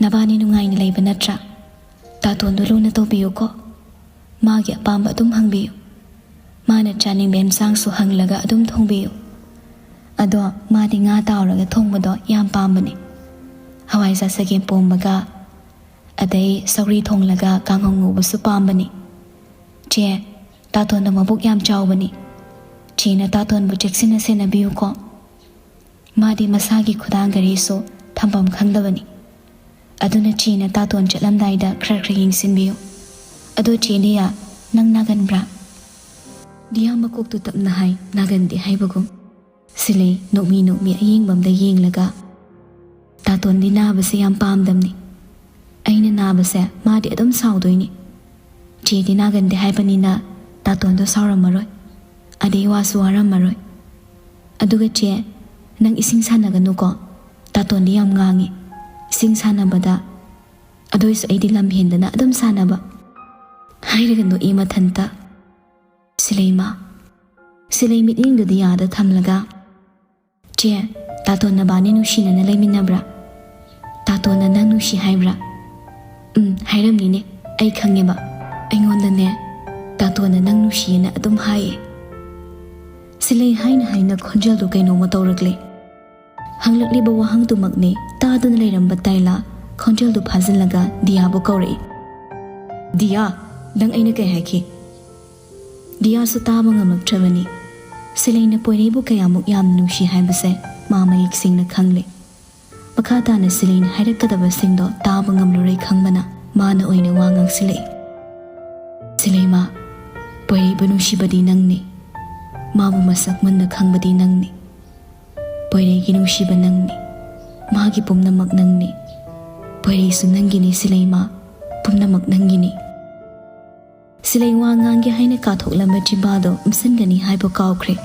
ꯅꯕꯥꯅꯤ ꯅꯨꯡꯉꯥꯏꯅ ꯂꯩꯕ ꯅꯠꯇ꯭ꯔꯥ? ꯇꯥꯇꯣꯟꯗꯣ ꯂꯨꯅ ꯇꯧꯕꯤꯌꯨꯀꯣ꯫ ꯃꯥꯒꯤ ꯑꯄꯥꯝꯕ ꯑꯗꯨꯝ ꯍꯪꯕꯤꯌꯨ꯫ ꯃꯥꯅ ꯆꯥꯅꯤꯡꯕ ꯑꯦꯟꯁꯥꯡꯁꯨ ꯍꯪꯂꯒ ꯑꯗꯨꯝ ꯊꯣꯡꯕꯤꯌꯨ꯫ ꯑꯗꯣ ꯃꯥꯗꯤ ꯉꯥ ꯇꯥꯎꯔꯒ ꯊꯣꯡꯕꯗꯣ ꯌꯥꯝ ꯄꯥꯝꯕꯅꯦ꯫ ꯍꯋꯥꯏꯖꯥꯔ ꯆꯒꯦꯝ ꯄꯣꯝꯕꯒ, ꯑꯗꯩ ꯁꯧꯒ꯭ꯔꯤ ꯊꯣꯡꯂꯒ ꯀꯥꯡꯍꯧ ꯉꯧꯕꯁꯨ ꯄꯥꯝꯕꯅꯤ꯫ ꯆꯦ, ꯇꯥꯇꯣꯟꯗꯣ ꯃꯕꯨꯛ ꯌꯥꯝ ꯆꯥꯎꯕꯅꯤ꯫ ꯆꯦꯅ ꯇꯥꯇꯣꯟꯕꯨ ꯆꯦꯛꯁꯤꯟꯅ ꯁꯦꯟꯅꯕꯤꯌꯨꯀꯣ꯫ ꯃꯥꯗꯤ ꯃꯁꯥꯒꯤ ꯈꯨꯗꯥꯡ ꯘꯔꯤꯁꯨ ꯊꯝꯐꯝ ꯈꯪꯗꯕꯅꯤ꯫ ꯑꯗꯨꯅ ꯆꯦꯅ ꯇꯥꯇꯣꯟ ꯆꯠꯂꯝꯗꯥꯏꯗ ꯈꯔ ꯈꯔ ꯌꯦꯡꯁꯤꯟꯕꯤꯌꯨ꯫ ꯑꯗꯣ ꯆꯦ ꯗꯤꯌꯥ, ꯅꯪ ꯅꯥꯒꯟꯕ꯭ꯔꯥ?" ꯗꯤꯌꯥ ꯃꯀꯣꯛꯇꯨ ꯇꯞꯅ ꯍꯥꯏ, ꯅꯥꯒꯟꯗꯦ ꯍꯥꯏꯕꯒꯨꯝ꯫ ꯁꯤꯂꯩ ꯅꯣꯛꯃꯤ ꯅꯣꯛꯃꯤ ꯑꯌꯦꯡꯕ ꯑꯃꯗ ꯌꯦꯡꯂꯒ, "ꯇꯥꯇꯣꯟꯗꯤ ꯅꯥꯕꯁꯦ ꯌꯥꯝ ꯄꯥꯝꯗꯕꯅꯤ꯫ ꯑꯩꯅ ꯅꯥꯕꯁꯦ ꯃꯥꯗꯤ ꯑꯗꯨꯝ ꯁꯥꯎꯗꯣꯏꯅꯤ꯫ ꯆꯦꯗꯤ ꯅꯥꯒꯟꯗꯦ ꯍꯥꯏꯕꯅꯤꯅ ꯇꯥꯇꯣꯟꯗꯣ ꯁꯥꯎꯔꯝꯃꯔꯣꯏ, ꯑꯗꯩ ꯋꯥꯁꯨ ꯋꯥꯔꯝꯃꯔꯣꯏ꯫ ꯑꯗꯨꯒ ꯆꯦ, ꯅꯪ ꯏꯁꯤꯡ ꯁꯥꯟꯅꯒꯅꯨꯀꯣ, ꯇꯥꯇꯣꯟꯗꯤ ꯌꯥꯝ ꯉꯥꯡꯉꯤ ꯏꯁꯤꯡ ꯁꯥꯟꯅꯕꯗ꯫ ꯑꯗꯨꯏꯁꯨ ꯑꯩꯗꯤ ꯂꯝ ꯍꯦꯟꯗꯅ ꯑꯗꯨꯝ ꯁꯥꯟꯅꯕ"꯫ ꯍꯥꯏꯔꯒ ꯅꯣꯛꯏ ꯃꯊꯟꯇ꯫ ꯁꯤꯂꯩꯃ꯫ ꯁꯤꯂꯩ ꯃꯤꯠꯌꯦꯡꯗꯨ ꯗꯤꯌꯥꯗ ꯊꯝꯂꯒ, "ꯆꯦ, ꯇꯥꯇꯣꯟ ꯅꯕꯥꯅꯤ ꯅꯨꯡꯁꯤꯅꯅ ꯂꯩꯃꯤꯟꯅꯕ꯭ꯔꯥ?" "ꯇꯥꯇꯣꯅ ꯅꯪ ꯅꯨꯡꯁꯤ ꯍꯥꯏꯕ꯭ꯔꯥ?" "ꯎꯝ, ꯍꯥꯏꯔꯝꯅꯤꯅꯦ꯫ ꯑꯩ ꯈꯪꯉꯦꯕ꯫ ꯑꯩꯉꯣꯟꯗꯅꯦ, ꯇꯥꯇꯣꯅ ꯅꯪ ꯅꯨꯡꯁꯤꯌꯦꯅ ꯑꯗꯨꯝ ꯍꯥꯏꯌꯦ꯫" ꯁꯤꯂꯩ ꯍꯥꯏꯅ ꯍꯥꯏꯅ ꯈꯣꯟꯖꯦꯜꯗꯨ ꯀꯩꯅꯣꯝꯃ ꯇꯧꯔꯛꯂꯦ꯫ ꯍꯪꯂꯛꯂꯤꯕ ꯋꯥꯍꯪꯗꯨꯃꯛꯅꯦ ꯇꯥꯗꯨꯅ ꯂꯩꯔꯝꯕ ꯇꯥꯏꯂꯥ ꯈꯣꯟꯖꯦꯜꯗꯨ ꯐꯥꯖꯤꯜꯂꯒ ꯗꯤꯌꯥꯕꯨ ꯀꯧꯔꯛꯏ꯫ "ꯗꯤꯌꯥ, ꯅꯪ ꯑꯩꯅ ꯀꯩ ꯍꯥꯏꯈꯤ?" ꯗꯤꯌꯥꯁꯨ ꯇꯥꯕ ꯉꯝꯂꯛꯇ꯭ꯔꯕꯅꯤ꯫ ꯁꯤꯂꯩꯅ ꯄꯣꯏꯔꯩꯕꯨ ꯀꯌꯥꯃꯨꯛ ꯌꯥꯝꯅ ꯅꯨꯡꯁꯤ ꯍꯥꯏꯕꯁꯦ ꯃꯥ ꯃꯌꯦꯛ ꯁꯦꯡꯅ ꯈꯪꯂꯦ꯫ ꯃꯈꯥ ꯇꯥꯅ ꯁꯤꯂꯩꯅ ꯍꯥꯏꯔꯛꯀꯗꯕꯁꯤꯡꯗꯣ ꯇꯥꯕ ꯉꯝꯂꯔꯣꯏ ꯈꯪꯕꯅ ꯃꯥꯅ ꯑꯣꯏꯅ ꯋꯥ ꯉꯥꯡꯁꯤꯜꯂꯛꯏ꯫ "ꯁꯤꯂꯩꯃ, ꯄꯣꯏꯔꯩꯕꯨ ꯅꯨꯡꯁꯤꯕꯗꯤ ꯅꯪꯅꯤ꯫ ꯃꯥꯕꯨ ꯃꯁꯛ ꯃꯨꯟꯅ ꯈꯪꯕꯗꯤ ꯅꯪꯅꯤ꯫ ꯄꯣꯏꯔꯩꯒꯤ ꯅꯨꯡꯁꯤꯕ ꯅꯪꯅꯤ꯫ ꯃꯥꯒꯤ ꯄꯨꯝꯅꯃꯛ ꯅꯪꯅꯤ꯫ ꯄꯣꯏꯔꯩꯁꯨ ꯅꯪꯒꯤꯅꯤ ꯁꯤꯂꯩꯃ, ꯄꯨꯝꯅꯃꯛ ꯅꯪꯒꯤꯅꯤ꯫" ꯁꯤꯂꯩ ꯋꯥ ꯉꯥꯡꯒꯦ ꯍꯥꯏꯅ ꯀꯥꯊꯣꯛꯂꯝꯕ ꯆꯤꯝꯕꯥꯜꯗꯣ ꯎꯝꯁꯤꯟꯒꯅꯤ ꯍꯥꯏꯕ ꯀꯥꯎꯈ꯭ꯔꯦ꯫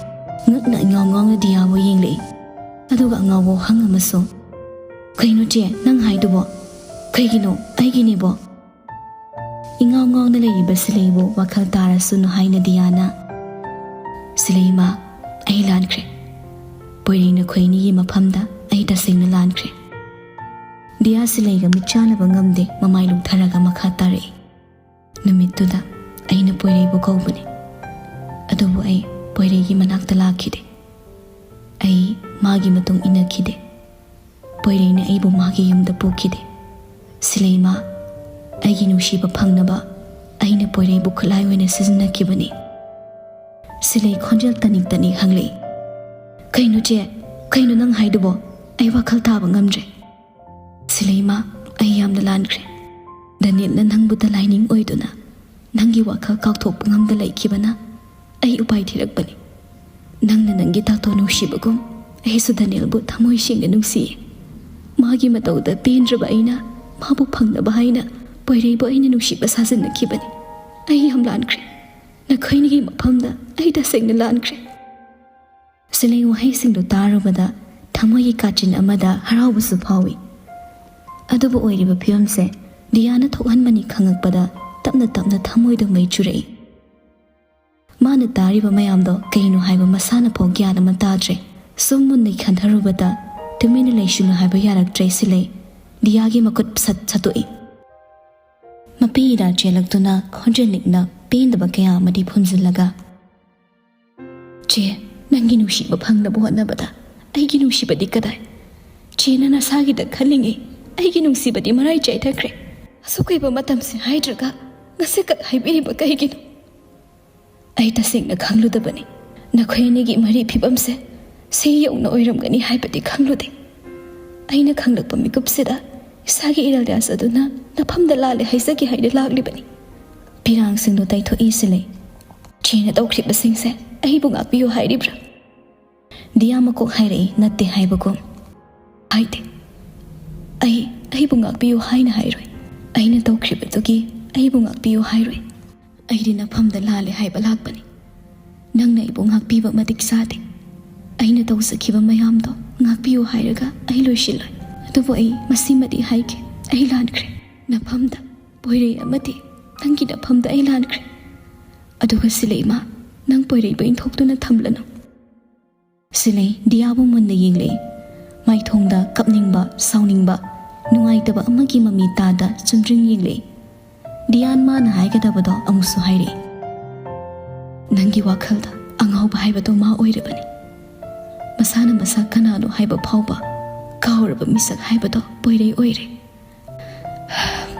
ꯉꯛꯅ ꯏꯉꯥꯎ ꯉꯥꯎꯅ ꯗꯤꯌꯥꯕꯨ ꯌꯦꯡꯂꯛꯏ꯫ ꯑꯗꯨꯒ ꯑꯉꯥꯎꯕ ꯋꯥꯍꯪ ꯑꯃꯁꯨ, "ꯀꯩꯅꯣ ꯆꯦ, ꯅꯪ ꯍꯥꯏꯗꯨꯕꯣ? ꯀꯩꯒꯤꯅꯣ? ꯑꯩꯒꯤꯅꯦꯕꯣ?" ꯏꯉꯥꯎ ꯉꯥꯎꯅ ꯂꯩꯔꯤꯕ ꯁꯤꯂꯩꯕꯨ ꯋꯥꯈꯜ ꯇꯥꯔꯁꯅꯨ ꯍꯥꯏꯅ ꯗꯤꯌꯥꯅ, "ꯁꯤꯂꯩꯃ, ꯑꯩ ꯂꯥꯟꯈ꯭ꯔꯦ꯫ ꯄꯣꯏꯔꯩ ꯅꯈꯣꯏ ꯑꯅꯤꯒꯤ ꯃꯐꯝꯗ ꯑꯩ ꯇꯁꯦꯡꯅ ꯂꯥꯟꯈ꯭ꯔꯦ꯫" ꯗꯤꯌꯥ ꯁꯤꯂꯩꯒ ꯃꯤꯠ ꯆꯥꯟꯅꯕ ꯉꯝꯗꯦ, ꯃꯃꯥꯏ ꯂꯨꯛꯊꯔꯒ ꯃꯈꯥ ꯇꯥꯔꯛꯏ꯫ "ꯅꯨꯃꯤꯠꯇꯨꯗ ꯑꯩꯅ ꯄꯣꯏꯔꯩꯕꯨ ꯀꯧꯕꯅꯤ, ꯑꯗꯨꯕꯨ ꯑꯩ ꯄꯣꯏꯔꯩꯒꯤ ꯃꯅꯥꯛꯇ ꯂꯥꯛꯈꯤꯗꯦ꯫ ꯑꯩ ꯃꯥꯒꯤ ꯃꯇꯨꯡ ꯏꯟꯅꯈꯤꯗꯦ꯫ ꯄꯣꯏꯔꯩꯅ ꯑꯩꯕꯨ ꯃꯥꯒꯤ ꯌꯨꯝꯗ ꯄꯨꯈꯤꯗꯦ꯫ ꯁꯤꯂꯩꯃ, ꯑꯩꯒꯤ ꯅꯨꯡꯁꯤꯕ ꯐꯪꯅꯕ ꯑꯩꯅ ꯄꯣꯏꯔꯩꯕꯨ ꯈꯨꯠꯂꯥꯏ ꯑꯣꯏꯅ ꯁꯤꯖꯤꯟꯅꯈꯤꯕꯅꯤ꯫" ꯁꯤꯂꯩ ꯈꯣꯟꯖꯦꯜ ꯇꯅꯤꯛ ꯇꯅꯤꯛ ꯍꯪꯂꯛꯏ, "ꯀꯩꯅꯣ ꯆꯦ? ꯀꯩꯅꯣ ꯅꯪ ꯍꯥꯏꯗꯨꯕꯣ? ꯑꯩ ꯋꯥꯈꯜ ꯇꯥꯕ ꯉꯝꯗ꯭ꯔꯦ꯫" "ꯁꯤꯂꯩꯃ, ꯑꯩ ꯌꯥꯝꯅ ꯂꯥꯟꯈ꯭ꯔꯦ꯫ ꯗꯅꯤꯜꯅ ꯅꯪꯕꯨ ꯗꯂꯥꯏꯅꯤꯡ ꯑꯣꯏꯗꯨꯅ ꯅꯪꯒꯤ ꯋꯥꯈꯜ ꯀꯥꯎꯊꯣꯛꯄ ꯉꯝꯗ ꯂꯩꯈꯤꯕꯅ ꯑꯩ ꯎꯄꯥꯏ ꯊꯤꯔꯛꯄꯅꯤ꯫ ꯅꯪꯅ ꯅꯪꯒꯤ ꯇꯥꯇꯣ ꯅꯨꯡꯁꯤꯕꯒꯨꯝ ꯑꯩꯁꯨ ꯗꯅꯤꯜꯕꯨ ꯊꯃꯣꯏ ꯁꯦꯡꯅ ꯅꯨꯡꯁꯤꯌꯦ꯫ ꯃꯥꯒꯤ ꯃꯇꯧꯗ ꯄꯦꯟꯗ꯭ꯔꯕ ꯑꯩꯅ ꯃꯥꯕꯨ ꯐꯪꯅꯕ ꯍꯥꯏꯅ ꯄꯣꯏꯔꯩꯕꯨ ꯑꯩꯅ ꯅꯨꯡꯁꯤꯕ ꯁꯥꯖꯤꯟꯅꯈꯤꯕꯅꯤ꯫ ꯑꯩ ꯌꯥꯝ ꯂꯥꯟꯈ꯭ꯔꯦ꯫ ꯅꯈꯣꯏꯅꯤꯒꯤ ꯃꯐꯝꯗ ꯑꯩ ꯇꯁꯦꯡꯅ ꯂꯥꯟꯈ꯭ꯔꯦ꯫" ꯁꯤꯂꯩ ꯋꯥꯍꯩꯁꯤꯡꯗꯨ ꯇꯥꯔꯨꯕꯗ ꯊꯃꯣꯏꯒꯤ ꯀꯥꯆꯤꯟ ꯑꯃꯗ ꯍꯔꯥꯎꯕꯁꯨ ꯐꯥꯎꯏ꯫ ꯑꯗꯨꯕꯨ ꯑꯣꯏꯔꯤꯕ ꯐꯤꯕꯝꯁꯦ ꯗꯤꯌꯥꯅ ꯊꯣꯛꯍꯟꯕꯅꯤ ꯈꯪꯉꯛꯄꯗ ꯇꯞꯅ ꯇꯞꯅ ꯊꯃꯣꯏꯗ ꯃꯩ ꯆꯨꯔꯛꯏ꯫ ꯃꯥꯅ ꯇꯥꯔꯤꯕ ꯃꯌꯥꯝꯗꯣ ꯀꯩꯅꯣ ꯍꯥꯏꯕ ꯃꯁꯥꯅ ꯐꯥꯎ ꯒ꯭ꯌꯥꯟ ꯑꯃ ꯇꯥꯗ꯭ꯔꯦ꯫ ꯁꯨꯝ ꯃꯨꯟꯅ ꯈꯟꯊꯔꯨꯕꯗ ꯇꯨꯃꯤꯟꯅ ꯂꯩꯁꯤꯜꯂꯨ ꯍꯥꯏꯕ ꯌꯥꯔꯛꯇ꯭ꯔꯦ ꯁꯤꯂꯩ꯫ ꯗꯤꯌꯥꯒꯤ ꯃꯈꯨꯠ ꯁꯠ ꯁꯠꯇꯣꯛꯏ꯫ ꯃꯄꯤ ꯏꯔꯥ ꯆꯦꯜꯂꯛꯇꯨꯅ ꯈꯣꯟꯖꯦꯜ ꯂꯤꯛꯅ ꯄꯦꯟꯗꯕ ꯀꯌꯥ ꯑꯃꯗꯤ ꯐꯨꯝꯖꯤꯜꯂꯒ, "ꯆꯦ, ꯅꯪꯒꯤ ꯅꯨꯡꯁꯤꯕ ꯐꯪꯅꯕ ꯍꯣꯠꯅꯕꯗ ꯑꯩꯒꯤ ꯅꯨꯡꯁꯤꯕꯗꯤ ꯀꯗꯥꯏ? ꯆꯦꯅ ꯅꯁꯥꯒꯤꯗ ꯈꯜꯂꯤꯉꯩ ꯑꯩꯒꯤ ꯅꯨꯡꯁꯤꯕꯗꯤ ꯃꯔꯥꯏ ꯆꯥꯏꯊꯈ꯭ꯔꯦ꯫ ꯑꯁꯨꯛ ꯀꯨꯏꯕ ꯃꯇꯝꯁꯦ ꯍꯥꯏꯗ꯭ꯔꯒ ꯉꯁꯤꯈꯛ ꯍꯥꯏꯕꯤꯔꯤꯕ ꯀꯩꯒꯤꯅꯣ? ꯑꯩ ꯇꯁꯦꯡꯅ ꯈꯪꯂꯨꯗꯕꯅꯤ꯫ ꯅꯈꯣꯏ ꯑꯅꯤꯒꯤ ꯃꯔꯤ ꯐꯤꯕꯝꯁꯦ ꯁꯤ ꯌꯧꯅ ꯑꯣꯏꯔꯝꯒꯅꯤ ꯍꯥꯏꯕꯗꯤ ꯈꯪꯂꯨꯗꯦ꯫ ꯑꯩꯅ ꯈꯪꯂꯛꯄ ꯃꯤꯀꯨꯞꯁꯤꯗ ꯏꯁꯥꯒꯤ ꯏꯔꯥꯜ ꯌꯥꯖꯗꯨꯅ ꯅꯐꯝꯗ ꯂꯥꯜꯂꯦ ꯍꯥꯏꯖꯒꯦ ꯍꯥꯏꯅ ꯂꯥꯛꯂꯤꯕꯅꯤ꯫" ꯐꯤꯔꯥꯡꯁꯤꯡꯗꯣ ꯇꯩꯊꯣꯛꯏ ꯁꯤꯂꯩ꯫ "ꯆꯦꯅ ꯇꯧꯈ꯭ꯔꯤꯕꯁꯤꯡꯁꯦ ꯑꯩꯕꯨ ꯉꯥꯛꯄꯤꯌꯨ ꯍꯥꯏꯔꯤꯕ꯭ꯔꯥ?" ꯗꯤꯌꯥ ꯃꯀꯣꯛ ꯍꯥꯏꯔꯛꯏ, ꯅꯠꯇꯦ ꯍꯥꯏꯕꯒꯨꯝ꯫ "ꯍꯥꯏꯗꯦ꯫ ꯑꯩ, ꯑꯩꯕꯨ ꯉꯥꯛꯄꯤꯌꯨ ꯍꯥꯏꯅ ꯍꯥꯏꯔꯣꯏ꯫ ꯑꯩꯅ ꯇꯧꯈ꯭ꯔꯤꯕꯗꯨꯒꯤ ꯑꯩꯕꯨ ꯉꯥꯛꯄꯤꯌꯨ ꯍꯥꯏꯔꯣꯏ꯫ ꯑꯩꯗꯤ ꯅꯐꯝꯗ ꯂꯥꯜꯂꯦ ꯍꯥꯏꯕ ꯂꯥꯛꯄꯅꯤ꯫ ꯅꯪꯅ ꯑꯩꯕꯨ ꯉꯥꯛꯄꯤꯕ ꯃꯇꯤꯛ ꯆꯥꯗꯦ꯫ ꯑꯩꯅ ꯇꯧꯖꯈꯤꯕ ꯃꯌꯥꯝꯗꯣ ꯉꯥꯛꯄꯤꯌꯨ ꯍꯥꯏꯔꯒ ꯑꯩ ꯂꯣꯏꯁꯤꯜꯂꯣꯏ꯫ ꯑꯗꯨꯕꯨ ꯑꯩ ꯃꯁꯤꯃꯗꯤ ꯍꯥꯏꯒꯦ, ꯑꯩ ꯂꯥꯟꯈ꯭ꯔꯦ꯫ ꯅꯐꯝꯗ ꯄꯣꯏꯔꯩ ꯑꯃꯗꯤ ꯅꯪꯒꯤ ꯅꯐꯝꯗ ꯑꯩ ꯂꯥꯟꯈ꯭ꯔꯦ꯫ ꯑꯗꯨꯒ ꯁꯤꯂꯩꯃ, ꯅꯪ ꯄꯣꯏꯔꯩꯕꯨ ꯏꯟꯊꯣꯛꯇꯨꯅ ꯊꯝꯂꯅꯨ꯫" ꯁꯤꯂꯩ ꯗꯤꯌꯥꯕꯨ ꯃꯨꯟꯅ ꯌꯦꯡꯂꯛꯏ꯫ ꯃꯥꯏꯊꯣꯡꯗ ꯀꯞꯅꯤꯡꯕ, ꯁꯥꯎꯅꯤꯡꯕ, ꯅꯨꯡꯉꯥꯏꯇꯕ ꯑꯃꯒꯤ ꯃꯃꯤ ꯇꯥꯗ ꯆꯨꯝꯗ꯭ꯔꯤꯡ ꯌꯦꯡꯂꯛꯏ꯫ ꯗꯤꯌꯥꯟ ꯃꯥꯅ ꯍꯥꯏꯒꯗꯕꯗꯣ ꯑꯃꯨꯛꯁꯨ ꯍꯥꯏꯔꯛꯏ꯫ "ꯅꯪꯒꯤ ꯋꯥꯈꯜꯗ ꯑꯉꯥꯎꯕ ꯍꯥꯏꯕꯗꯣ ꯃꯥ ꯑꯣꯏꯔꯕꯅꯤ꯫ ꯃꯁꯥꯅ ꯃꯁꯥ ꯀꯅꯥꯅꯣ ꯍꯥꯏꯕ ꯐꯥꯎꯕ ꯀꯥꯎꯔꯕ ꯃꯤꯁꯛ ꯍꯥꯏꯕꯗꯣ ꯄꯣꯏꯔꯩ ꯑꯣꯏꯔꯦ꯫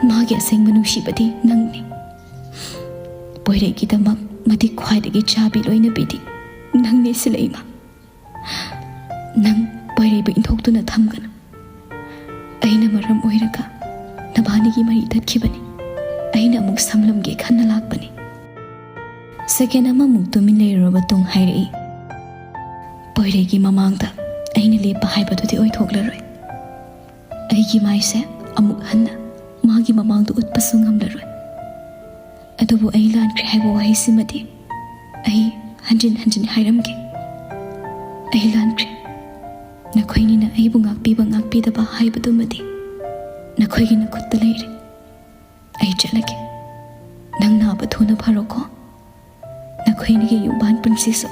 ꯃꯥꯒꯤ ꯑꯁꯦꯡꯕ ꯅꯨꯡꯁꯤꯕꯗꯤ ꯅꯪꯅꯤ꯫ ꯄꯣꯏꯔꯩꯒꯤꯗꯃꯛ ꯃꯇꯤꯛ ꯈ꯭ꯋꯥꯏꯗꯒꯤ ꯆꯥꯕꯤ ꯂꯣꯏꯅꯕꯤꯗꯤ ꯅꯪꯅꯤ ꯁꯤꯂꯩꯃ꯫ ꯅꯪ ꯄꯣꯏꯔꯩꯕꯨ ꯏꯟꯊꯣꯛꯇꯨꯅ ꯊꯝꯒꯅꯨ꯫ ꯑꯩꯅ ꯃꯔꯝ ꯑꯣꯏꯔꯒ ꯅꯕꯥꯅꯤꯒꯤ ꯃꯔꯤ ꯇꯠꯈꯤꯕꯅꯤ꯫ ꯑꯩꯅ ꯑꯃꯨꯛ ꯁꯝꯂꯝꯒꯦ ꯈꯟꯅ ꯂꯥꯛꯄꯅꯤ꯫" ꯁꯦꯀꯦꯟ ꯑꯃꯃꯨꯛ ꯇꯨꯃꯤꯟ ꯂꯩꯔꯨꯔꯕ ꯇꯨꯡ ꯍꯥꯏꯔꯛꯏ꯫ "ꯄꯣꯏꯔꯩꯒꯤ ꯃꯃꯥꯡꯗ ꯑꯩꯅ ꯂꯦꯞꯄ ꯍꯥꯏꯕꯗꯨꯗꯤ ꯑꯣꯏꯊꯣꯛꯂꯔꯣꯏ꯫ ꯑꯩꯒꯤ ꯃꯥꯏꯁꯦ ꯑꯃꯨꯛ ꯍꯟꯅ ꯃꯥꯒꯤ ꯃꯃꯥꯡꯗ ꯎꯠꯄꯁꯨ ꯉꯝꯂꯔꯣꯏ꯫ ꯑꯗꯨꯕꯨ ꯑꯩ ꯂꯥꯟꯈ꯭ꯔꯦ ꯍꯥꯏꯕ ꯋꯥꯍꯩꯁꯤꯃꯗꯤ ꯑꯩ ꯍꯟꯖꯤꯟ ꯍꯟꯖꯤꯟ ꯍꯥꯏꯔꯝꯒꯦ꯫ ꯑꯩ ꯂꯥꯟꯈ꯭ꯔꯦ꯫ ꯅꯈꯣꯏꯅꯤꯅ ꯑꯩꯕꯨ ꯉꯥꯛꯄꯤꯕ ꯉꯥꯛꯄꯤꯗꯕ ꯍꯥꯏꯕꯗꯨꯃꯗꯤ ꯅꯈꯣꯏꯒꯤ ꯅꯈꯨꯠꯇ ꯂꯩꯔꯦ꯫ ꯑꯩ ꯆꯠꯂꯒꯦ꯫ ꯅꯪ ꯅꯥꯕ ꯊꯨꯅ ꯐꯔꯣꯀꯣ꯫ ꯅꯈꯣꯏꯅꯤꯒꯤ ꯌꯨꯝꯕꯥꯟ ꯄꯨꯟꯁꯤꯁꯨ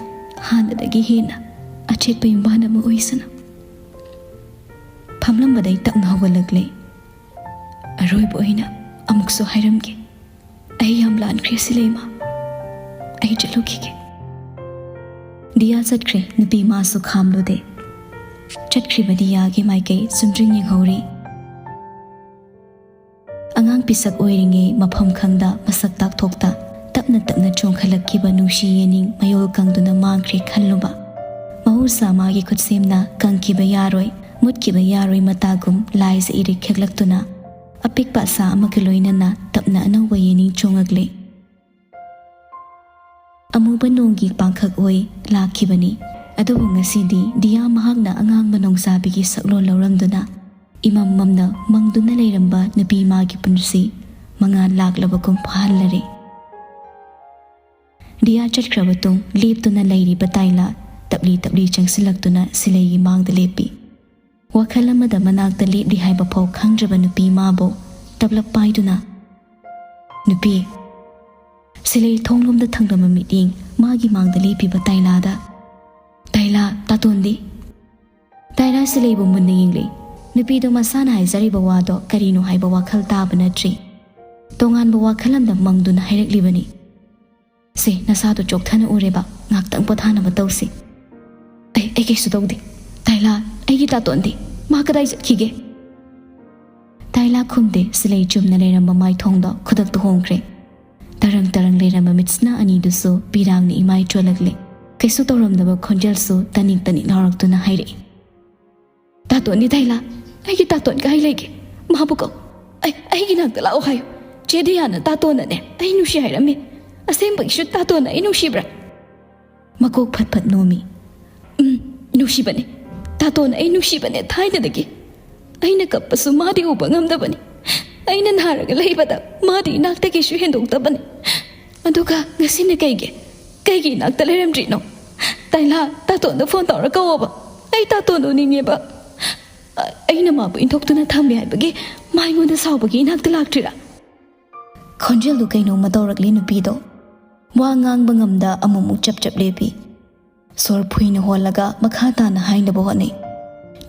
ꯍꯥꯟꯅꯗꯒꯤ ꯍꯦꯟꯅ ꯑꯆꯦꯠꯄ ꯌꯨꯝꯕꯥꯟ ꯑꯃ ꯑꯣꯏꯁꯅꯨ꯫" ꯐꯝꯂꯝꯕꯗꯩ ꯇꯞꯅ ꯍꯧꯒꯠꯂꯛꯂꯦ꯫ ꯑꯔꯣꯏꯕ ꯑꯣꯏꯅ ꯑꯃꯨꯛꯁꯨ ꯍꯥꯏꯔꯝꯒꯦ, ꯑꯩ ꯌꯥꯝ ꯂꯥꯟꯈ꯭ꯔꯦ ꯁꯤꯂꯩꯃ꯫ ꯑꯩ ꯆꯠꯂꯨꯈꯤꯒꯦ꯫ ꯗꯤꯌꯥ ꯆꯠꯈ꯭ꯔꯦ꯫ ꯅꯨꯄꯤ ꯃꯥꯁꯨ ꯈꯥꯝꯂꯨꯗꯦ꯫ ꯆꯠꯈ꯭ꯔꯤꯕ ꯗꯤꯌꯥꯒꯤ ꯃꯥꯏꯀꯩ ꯆꯨꯝꯗ꯭ꯔꯤꯡ ꯌꯦꯡꯍꯧꯔꯤ꯫ ꯑꯉꯥꯡ ꯄꯤꯁꯛ ꯑꯣꯏꯔꯤꯉꯩ ꯃꯐꯝ ꯈꯪꯗ ꯃꯁꯛ ꯇꯥꯛꯊꯣꯛꯇ ꯇꯞꯅ ꯇꯞꯅ ꯆꯣꯡꯈꯠꯂꯛꯈꯤꯕ ꯅꯨꯡꯁꯤ ꯌꯦꯅꯤꯡ ꯃꯌꯣꯜ ꯀꯪꯗꯨꯅ ꯃꯥꯡꯈ꯭ꯔꯦ ꯈꯜꯂꯨꯕ꯫ ꯃꯍꯧꯁꯥ ꯃꯥꯒꯤ ꯈꯨꯠꯁꯦꯝꯅ ꯀꯪꯈꯤꯕ ꯌꯥꯔꯣꯏ, ꯃꯨꯠꯈꯤꯕ ꯌꯥꯔꯣꯏ ꯃꯇꯥꯒꯨꯝ ꯂꯥꯏꯖ ꯏꯔꯤꯛ ꯈꯦꯛꯂꯛꯇꯨꯅ ꯑꯄꯤꯛꯄ ꯑꯁꯥ ꯑꯃꯒ ꯂꯣꯏꯅꯅ ꯇꯞꯅ ꯑꯅꯧꯕ ꯌꯦꯅꯤꯡ ꯆꯣꯡꯉꯛꯂꯦ꯫ ꯑꯃꯨꯕ ꯅꯣꯡꯒꯤ ꯄꯥꯡꯈꯛ ꯑꯣꯏ ꯂꯥꯛꯈꯤꯕꯅꯤ꯫ ꯑꯗꯨꯕꯨ ꯉꯁꯤꯗꯤ ꯗꯤꯌꯥ ꯃꯍꯥꯛꯅ ꯑꯉꯥꯡꯕ ꯅꯣꯡꯖꯥꯕꯤꯒꯤ ꯁꯛꯂꯣꯟ ꯂꯧꯔꯝꯗꯨꯅ ꯏꯃꯝ ꯃꯝꯅ ꯃꯪꯗꯨꯅ ꯂꯩꯔꯝꯕ ꯅꯨꯄꯤ ꯃꯥꯒꯤ ꯄꯨꯟꯁꯤ ꯃꯉꯥꯜ ꯂꯥꯛꯂꯕꯒꯨꯝ ꯐꯥꯍꯜꯂꯔꯦ꯫ ꯗꯤꯌꯥ ꯆꯠꯈ꯭ꯔꯕ ꯇꯨꯡ ꯂꯦꯞꯇꯨꯅ ꯂꯩꯔꯤꯕ ꯇꯥꯏꯂꯥ ꯇꯞꯂꯤ ꯇꯞꯂꯤ ꯆꯪꯁꯤꯜꯂꯛꯇꯨꯅ ꯁꯤꯂꯩꯒꯤ ꯃꯥꯡꯗ ꯂꯦꯞꯄꯤ꯫ ꯋꯥꯈꯜ ꯑꯃꯗ ꯃꯅꯥꯛꯇ ꯂꯦꯞꯂꯤ ꯍꯥꯏꯕ ꯐꯥꯎ ꯈꯪꯗ꯭ꯔꯕ ꯅꯨꯄꯤ ꯃꯥꯕꯨ ꯇꯞꯂꯞ ꯄꯥꯏꯗꯨꯅ, "ꯅꯨꯄꯤ!" ꯁꯤꯂꯩ ꯊꯣꯡꯂꯣꯝꯗ ꯊꯪꯂꯝꯕ ꯃꯤꯠꯌꯦꯡ ꯃꯥꯒꯤ ꯃꯥꯡꯗ ꯂꯦꯞꯄꯤꯕ ꯇꯥꯏꯂꯥꯗ, "ꯇꯥꯏꯂꯥ, ꯇꯥꯇꯣꯟꯗꯤ?" ꯇꯥꯏꯂꯥ ꯁꯤꯂꯩꯕꯨ ꯃꯨꯟꯅ ꯌꯦꯡꯂꯤ꯫ ꯅꯨꯄꯤꯗꯨ ꯃꯁꯥꯅ ꯍꯥꯏꯖꯔꯤꯕ ꯋꯥꯗꯣ ꯀꯔꯤꯅꯣ ꯍꯥꯏꯕ ꯋꯥꯈꯜ ꯇꯥꯕ ꯅꯠꯇ꯭ꯔꯤ꯫ ꯇꯣꯉꯥꯟꯕ ꯋꯥꯈꯜ ꯑꯃꯗ ꯃꯪꯗꯨꯅ ꯍꯥꯏꯔꯛꯂꯤꯕꯅꯤ꯫ "ꯁꯦ, ꯅꯁꯥꯗꯣ ꯆꯣꯛꯊꯅ ꯎꯔꯦꯕ, ꯉꯥꯛꯇꯪ ꯄꯣꯊꯥꯅꯕ ꯇꯧꯁꯤ꯫" "ꯑꯩ, ꯑꯩ ꯀꯩꯁꯨ ꯇꯧꯗꯦ꯫ ꯇꯥꯏꯂꯥ, ꯑꯩꯒꯤ ꯇꯥꯇꯣꯟꯗꯤ? ꯃꯥ ꯀꯗꯥꯏ ꯆꯠꯈꯤꯒꯦ?" ꯇꯥꯏꯂꯥ ꯈꯨꯝꯗꯦ꯫ ꯁꯤꯂꯩ ꯆꯨꯝꯅ ꯂꯩꯔꯝꯕ ꯃꯥꯏꯊꯣꯡꯗꯣ ꯈꯨꯗꯛꯇ ꯍꯣꯡꯈ꯭ꯔꯦ꯫ ꯇꯔꯪ ꯇꯔꯪ ꯂꯩꯔꯝꯕ ꯃꯤꯠꯁꯤꯅ ꯑꯅꯤꯗꯨꯁꯨ ꯄꯤꯔꯥꯡꯅ ꯏꯃꯥꯏ ꯆꯣꯜꯂꯛꯂꯦ꯫ ꯀꯩꯁꯨ ꯇꯧꯔꯝꯗꯕ ꯈꯣꯟꯖꯦꯜꯁꯨ ꯇꯅꯤꯛ ꯇꯅꯤꯛ ꯂꯥꯎꯔꯛꯇꯨꯅ ꯍꯥꯏꯔꯛꯏ, "ꯇꯥꯇꯣꯟꯗꯤ ꯇꯥꯏꯂꯥ? ꯑꯩꯒꯤ ꯇꯥꯇꯣꯟ ꯀꯥꯏ ꯂꯩꯒꯦ? ꯃꯥꯕꯨ ꯀꯧ꯫ ꯑꯩ, ꯑꯩꯒꯤ ꯅꯥꯛꯇ ꯂꯥꯛꯑꯣ ꯍꯥꯏꯌꯨ꯫ ꯆꯦ ꯗꯤꯌꯥꯅ ꯇꯥꯇꯣꯟꯅꯅꯦ ꯑꯩ ꯅꯨꯡꯁꯤ ꯍꯥꯏꯔꯝꯃꯤ꯫ ꯑꯁꯦꯡꯕꯒꯤꯁꯨ ꯇꯥꯇꯣꯟꯅ ꯑꯩ ꯅꯨꯡꯁꯤꯕ꯭ꯔꯥ?" ꯃꯀꯣꯛ ꯐꯠ ꯐꯠ ꯅꯣꯝꯃꯤ꯫ "ꯎꯝ, ꯅꯨꯡꯁꯤꯕꯅꯦ꯫ ꯇꯥꯇꯣꯟꯅ ꯑꯩ ꯅꯨꯡꯁꯤꯕꯅꯦ ꯊꯥꯏꯅꯗꯒꯤ꯫ ꯑꯩꯅ ꯀꯞꯄꯁꯨ ꯃꯥꯗꯤ ꯎꯕ ꯉꯝꯗꯕꯅꯤ꯫ ꯑꯩꯅ ꯅꯥꯔꯒ ꯂꯩꯕꯗ ꯃꯥꯗꯤ ꯏꯅꯥꯛꯇꯒꯤꯁꯨ ꯍꯦꯟꯗꯣꯛꯇꯕꯅꯤ꯫ ꯑꯗꯨꯒ ꯉꯁꯤꯅ ꯀꯩꯒꯤ, ꯀꯩꯒꯤ ꯏꯅꯥꯛꯇ ꯂꯩꯔꯝꯗ꯭ꯔꯤꯅꯣ? ꯇꯥꯏꯂꯥ, ꯇꯥꯇꯣꯟꯗ ꯐꯣꯟ ꯇꯧꯔ ꯀꯧꯋꯣꯕ꯫ ꯑꯩ ꯇꯥꯇꯣꯟ ꯎꯅꯤꯡꯉꯦꯕ꯫ ꯑ-, ꯑꯩꯅ ꯃꯥꯕꯨ ꯏꯟꯊꯣꯛꯇꯨꯅ ꯊꯝꯃꯦ ꯍꯥꯏꯕꯒꯤ ꯃꯥ ꯑꯩꯉꯣꯟꯗ ꯁꯥꯎꯕꯒꯤ ꯏꯅꯥꯛꯇ ꯂꯥꯛꯇ꯭ꯔꯤꯔꯥ?" ꯈꯣꯟꯖꯦꯜꯗꯨ ꯀꯩꯅꯣꯝꯃ ꯇꯧꯔꯛꯂꯤ ꯅꯨꯄꯤꯗꯣ꯫ ꯋꯥ ꯉꯥꯡꯕ ꯉꯝꯗ ꯑꯃꯨꯛꯃꯨꯛ ꯆꯞ ꯆꯞ ꯂꯦꯞꯄꯤ꯫ ꯁꯣꯔ ꯐꯨꯏꯅ ꯍꯣꯜꯂꯒ ꯃꯈꯥ ꯇꯥꯅ ꯍꯥꯏꯅꯕ ꯍꯣꯠꯅꯩ꯫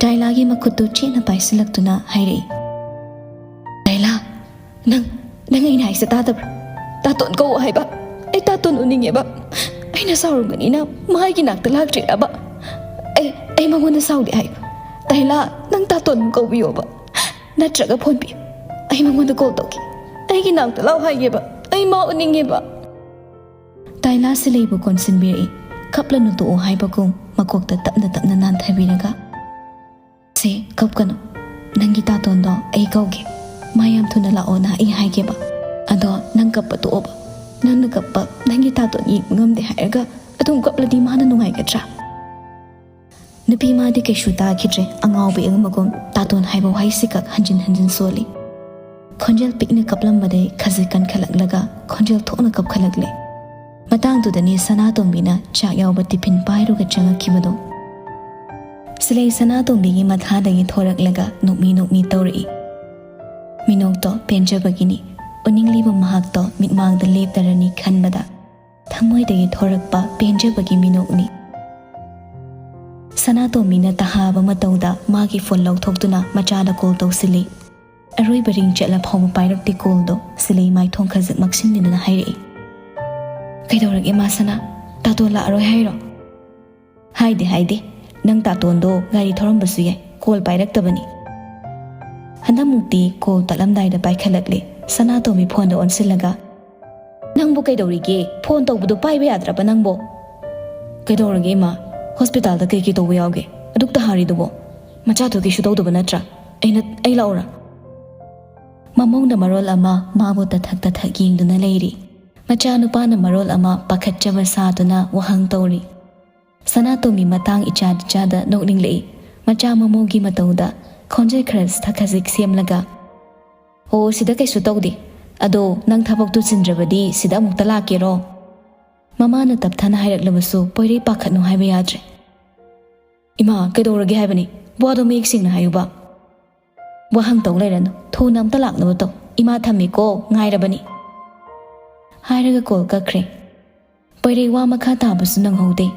ꯇꯥꯏꯂꯥꯒꯤ ꯃꯈꯨꯠꯇꯨ ꯆꯦꯠꯅ ꯄꯥꯏꯁꯤꯜꯂꯛꯇꯨꯅ ꯍꯥꯏꯔꯛꯏ, "ꯇꯥꯏꯂꯥ, "ꯅꯪ, ꯅꯪ ꯑꯩꯅ ꯍꯥꯏꯁꯦ ꯇꯥꯗꯕ꯭ꯔꯥ? ꯇꯥꯇꯣꯟ ꯀꯧ ꯍꯥꯏꯕ꯫ ꯑꯩ ꯇꯥꯇꯣꯟ ꯎꯅꯤꯡꯉꯦꯕ꯫ ꯑꯩꯅ ꯁꯥꯎꯔꯝꯒꯅꯤꯅ ꯃꯥ ꯑꯩꯒꯤ ꯅꯥꯛꯇ ꯂꯥꯛꯇ꯭ꯔꯤꯔꯕ? ꯑꯩ, ꯑꯩ ꯃꯉꯣꯟꯗ ꯁꯥꯎꯗꯦ ꯍꯥꯏꯕ꯫ ꯇꯥꯏꯂꯥ, ꯅꯪ ꯇꯥꯇꯣꯟ ꯀꯧꯕꯤꯌꯣꯕ꯫ ꯅꯠꯇ꯭ꯔꯒ ꯐꯣꯟ ꯄꯤꯌꯨ꯫ ꯑꯩ ꯃꯉꯣꯟꯗ ꯀꯣꯜ ꯇꯧꯒꯦ꯫ ꯑꯩꯒꯤ ꯅꯥꯛꯇ ꯂꯥꯛꯑꯣ ꯍꯥꯏꯒꯦꯕ꯫ ꯑꯩ ꯃꯥ ꯎꯅꯤꯡꯉꯦꯕ꯫" ꯇꯥꯏꯂꯥ ꯁꯤꯂꯩꯕꯨ ꯀꯣꯟꯁꯤꯟꯕꯤꯔꯛꯏ꯫ ꯀꯞꯂꯅꯨ, ꯇꯣꯛꯑꯣ ꯍꯥꯏꯕꯒꯨꯝ ꯃꯀꯣꯛꯇ ꯇꯞꯅ ꯇꯞꯅ ꯅꯥꯟꯊꯕꯤꯔꯒ, "ꯁꯦ, ꯀꯞꯀꯅꯨ꯫ ꯅꯪꯒꯤ ꯇꯥꯇꯣꯟꯗꯣ ꯑꯩ ꯀꯧꯒꯦ꯫ ꯃꯥ ꯌꯥꯝ ꯊꯨꯅ ꯂꯥꯛꯑꯣꯅ ꯑꯩ ꯍꯥꯏꯒꯦꯕ꯫ ꯑꯗꯣ ꯅꯪ ꯀꯞꯄ ꯇꯣꯛꯑꯣꯕ꯫ ꯅꯪꯅ ꯀꯞꯄ ꯅꯪꯒꯤ ꯇꯥꯇꯣꯟ ꯌꯦꯡꯕ ꯉꯝꯗꯦ ꯍꯥꯏꯔꯒ ꯑꯗꯨꯝ ꯀꯞꯂꯗꯤ ꯃꯥꯅ ꯅꯨꯡꯉꯥꯏꯒꯗ꯭ꯔꯥ?" ꯅꯨꯄꯤ ꯃꯥꯗꯤ ꯀꯩꯁꯨ ꯇꯥꯈꯤꯗ꯭ꯔꯦ꯫ ꯑꯉꯥꯎꯕꯤ ꯑꯃꯒꯨꯝ ꯇꯥꯇꯣꯟ ꯍꯥꯏꯕ ꯋꯥꯍꯩꯁꯤꯈꯛ ꯍꯟꯖꯤꯟ ꯍꯟꯖꯤꯟ ꯁꯣꯜꯂꯤ꯫ ꯈꯣꯟꯖꯦꯜ ꯄꯤꯛꯅ ꯀꯞꯂꯝꯕꯗꯩ ꯈꯖꯤꯛ ꯀꯟꯈꯠꯂꯛꯂꯒ ꯈꯣꯟꯖꯦꯜ ꯊꯣꯛꯅ ꯀꯞꯈꯠꯂꯛꯂꯦ꯫ ꯃꯇꯥꯡꯗꯨꯗꯅꯤ ꯁꯅꯥꯇꯣꯝꯕꯤꯅ ꯆꯥꯛ ꯌꯥꯎꯕ ꯇꯤꯐꯤꯟ ꯄꯥꯏꯔꯒ ꯆꯪꯉꯛꯈꯤꯕꯗꯣ꯫ ꯁꯤꯂꯩ ꯁꯅꯥꯇꯣꯝꯕꯤꯒꯤ ꯃꯊꯥꯗꯒꯤ ꯊꯣꯔꯛꯂꯒ ꯅꯣꯛꯃꯤ ꯅꯣꯛꯃꯤ ꯇꯧꯔꯛꯏ꯫ ꯃꯤꯅꯣꯛꯇꯣ ꯄꯦꯟꯖꯕꯒꯤꯅꯤ꯫ ꯎꯅꯤꯡꯂꯤꯕ ꯃꯍꯥꯛꯇꯣ ꯃꯤꯠꯃꯥꯡꯗ ꯂꯦꯞꯇꯔꯅꯤ ꯈꯟꯕꯗ ꯊꯃꯣꯏꯗꯒꯤ ꯊꯣꯔꯛꯄ ꯄꯦꯟꯖꯕꯒꯤ ꯃꯤꯅꯣꯛꯅꯤ꯫ ꯁꯅꯥꯇꯣꯝꯕꯤꯅ ꯇꯍꯥꯕ ꯃꯇꯧꯗ ꯃꯥꯒꯤ ꯐꯣꯟ ꯂꯧꯊꯣꯛꯇꯨꯅ ꯃꯆꯥꯗ ꯀꯣꯜ ꯇꯧꯁꯤꯜꯂꯤ꯫ ꯑꯔꯣꯏꯕ ꯔꯤꯡ ꯆꯠꯂ ꯐꯥꯎꯕ ꯄꯥꯏꯔꯛꯇꯦ ꯀꯣꯜꯗꯣ꯫ ꯁꯤꯂꯩ ꯃꯥꯏꯊꯣꯡ ꯈꯖꯤꯛ ꯃꯛꯁꯤꯟꯕꯤꯗꯨꯅ ꯍꯥꯏꯔꯛꯏ, "ꯀꯩꯗꯧꯔꯒꯦ ꯏꯃꯥ ꯁꯅꯥ? ꯇꯥꯇꯣꯟ ꯂꯥꯛꯑꯔꯣꯏ ꯍꯥꯏꯔꯣ?" "ꯍꯥꯏꯗꯦ, ꯍꯥꯏꯗꯦ꯫ ꯅꯪ ꯇꯥꯇꯣꯟꯗꯣ ꯒꯥꯔꯤ ꯊꯧꯔꯝꯕꯁꯨ ꯌꯥꯏ, ꯀꯣꯜ ꯄꯥꯏꯔꯛꯇꯕꯅꯤ꯫" ꯍꯟꯗꯛꯃꯨꯛꯇꯤ ꯀꯣꯜ ꯇꯠꯂꯝꯗꯥꯏꯗ ꯄꯥꯏꯈꯠꯂꯛꯂꯦ꯫ ꯁꯅꯥꯇꯣꯝꯕꯤ ꯐꯣꯟꯗ ꯑꯣꯟꯁꯤꯜꯂꯒ, "ꯅꯪꯕꯨ ꯀꯩꯗꯧꯔꯤꯒꯦ? ꯐꯣꯟ ꯇꯧꯕꯗꯣ ꯄꯥꯏꯕ ꯌꯥꯗ꯭ꯔꯕ ꯅꯪꯕꯣ?" "ꯀꯩꯗꯧꯔꯒꯦ ꯏꯃꯥ? ꯍꯣꯁꯄꯤꯇꯥꯜꯗ ꯀꯩ ꯀꯩ ꯇꯧꯕ ꯌꯥꯎꯒꯦ? ꯑꯗꯨꯛ ꯇꯍꯥꯔꯤꯗꯨꯕꯣ? ꯃꯆꯥꯗꯣ ꯀꯩꯁꯨ ꯇꯧꯗꯕ ꯅꯠꯇ꯭ꯔꯥ? ꯑꯩꯅ, ꯑꯩ ꯂꯥꯛꯎꯔꯥ?" ꯃꯃꯧꯅ ꯃꯔꯣꯜ ꯑꯃ ꯃꯥꯕꯨ ꯇꯊꯛ ꯇꯊꯛ ꯌꯦꯡꯗꯨꯅ ꯂꯩꯔꯤ꯫ ꯃꯆꯥꯅꯨꯄꯥꯅ ꯃꯔꯣꯜ ꯑꯃ ꯄꯥꯈꯠꯆꯕ ꯁꯥꯗꯨꯅ ꯋꯥꯍꯪ ꯇꯧꯔꯤ꯫ ꯁꯅꯥꯇꯣꯝꯕꯤ ꯃꯇꯥꯡ ꯏꯆꯥꯗ ꯏꯆꯥꯗ ꯅꯣꯛꯅꯤꯡꯂꯛꯏ꯫ ꯃꯆꯥ ꯃꯃꯧꯒꯤ ꯃꯇꯧꯗ ꯈꯣꯟꯖꯦꯜ ꯈꯔ ꯈꯖꯤꯛ ꯁꯦꯝꯂꯒ, "ꯑꯣ, ꯁꯤꯗ ꯀꯩꯁꯨ ꯇꯧꯗꯦ꯫ ꯑꯗꯣ ꯅꯪ ꯊꯕꯛꯇꯨ ꯆꯤꯟꯗ꯭ꯔꯕꯗꯤ ꯁꯤꯗ ꯑꯃꯨꯛꯇ ꯂꯥꯛꯀꯦꯔꯣ?" ꯃꯃꯥꯅ ꯇꯞꯊꯅ ꯍꯥꯏꯔꯛꯂꯕꯁꯨ ꯄꯣꯏꯔꯩ ꯄꯥꯈꯠꯅꯨ ꯍꯥꯏꯕ ꯌꯥꯗ꯭ꯔꯦ꯫ "ꯏꯃꯥ, ꯀꯩꯗꯧꯔꯒꯦ ꯍꯥꯏꯕꯅꯤ? ꯋꯥꯗꯣ ꯃꯌꯦꯛ ꯁꯦꯡꯅ ꯍꯥꯏꯌꯨꯕ꯫" "ꯋꯥꯍꯪ ꯇꯧ ꯂꯩꯔꯅꯨ꯫ ꯊꯨꯅ ꯑꯝꯇ ꯂꯥꯛꯅꯕ ꯇꯧ꯫ ꯏꯃꯥ ꯊꯝꯃꯤꯀꯣ, ꯉꯥꯏꯔꯕꯅꯤ꯫" ꯍꯥꯏꯔꯒ ꯀꯣꯜ ꯀꯛꯈ꯭ꯔꯦ꯫ ꯄꯣꯏꯔꯩ ꯋꯥ ꯃꯈꯥ ꯇꯥꯕꯁꯨ ꯅꯪꯍꯧꯗꯦ꯫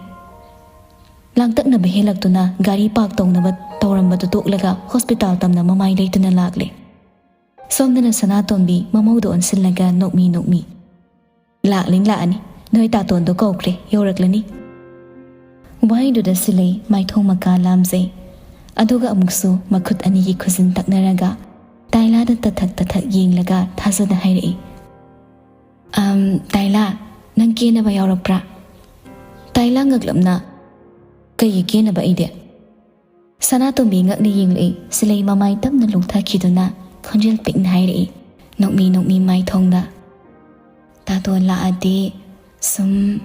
ꯂꯥꯡꯇꯛꯅꯕ ꯍꯦꯜꯂꯛꯇꯨꯅ ꯒꯥꯔꯤ ꯄꯥꯔꯛ ꯇꯧꯅꯕ ꯇꯧꯔꯝꯕꯗꯨ ꯇꯣꯛꯂꯒ ꯍꯣꯁꯄꯤꯇꯥꯜ ꯇꯝꯅ ꯃꯃꯥꯏ ꯂꯩꯇꯨꯅ ꯂꯥꯛꯂꯦ꯫ ꯁꯣꯝꯗꯅ ꯁꯅꯥꯇꯣꯝꯕꯤ ꯃꯃꯧꯗ ꯑꯣꯟꯁꯤꯜꯂꯒ ꯅꯣꯛꯃꯤ ꯅꯣꯛꯃꯤ, "ꯂꯥꯛꯂꯤꯡ ꯂꯥꯛꯑꯅꯤ, ꯅꯣꯏ ꯇꯥꯇꯣꯟꯗꯣ ꯀꯧꯈ꯭ꯔꯦ, ꯌꯧꯔꯛꯂꯅꯤ"꯫ ꯋꯥꯍꯩꯗꯨꯗ ꯁꯤꯂꯩ ꯃꯥꯏꯊꯣꯡ ꯃꯀꯥ ꯂꯥꯝꯖꯩ꯫ ꯑꯗꯨꯒ ꯑꯃꯨꯛꯁꯨ ꯃꯈꯨꯠ ꯑꯅꯤꯒꯤ ꯈꯨꯖꯤꯟ ꯇꯛꯅꯔꯒ ꯇꯥꯏꯂꯥꯗ ꯇꯊꯛ ꯇꯊꯛ ꯌꯦꯡꯂꯒ ꯊꯥꯖꯗ ꯍꯥꯏꯔꯛꯏ, "ꯑꯝ, ꯇꯥꯏꯂꯥ, ꯅꯪ ꯀꯦꯅꯕ ꯌꯥꯎꯔꯛꯄ꯭ꯔꯥ?" ꯇꯥꯏꯂꯥ ꯉꯛꯂꯞꯅ, "ꯀꯩꯒꯤ ꯀꯦꯅꯕ ꯑꯩꯗꯤ?" ꯁꯅꯥꯇꯣꯝꯕꯤ ꯉꯛꯅ ꯌꯦꯡꯂꯛꯏ꯫ ꯁꯤꯂꯩ ꯃꯃꯥꯏ ꯇꯞꯅ ꯂꯨꯡꯊꯈꯤꯗꯨꯅ ꯈꯣꯟꯖꯦꯜ ꯄꯤꯛꯅ ꯍꯥꯏꯔꯛꯏ, ꯅꯣꯛꯃꯤ ꯅꯣꯛꯃꯤ ꯃꯥꯏꯊꯣꯡꯗ, "ꯇꯥꯇꯣꯟ ꯂꯥꯛꯑꯗꯤ ꯁꯨꯝ"꯫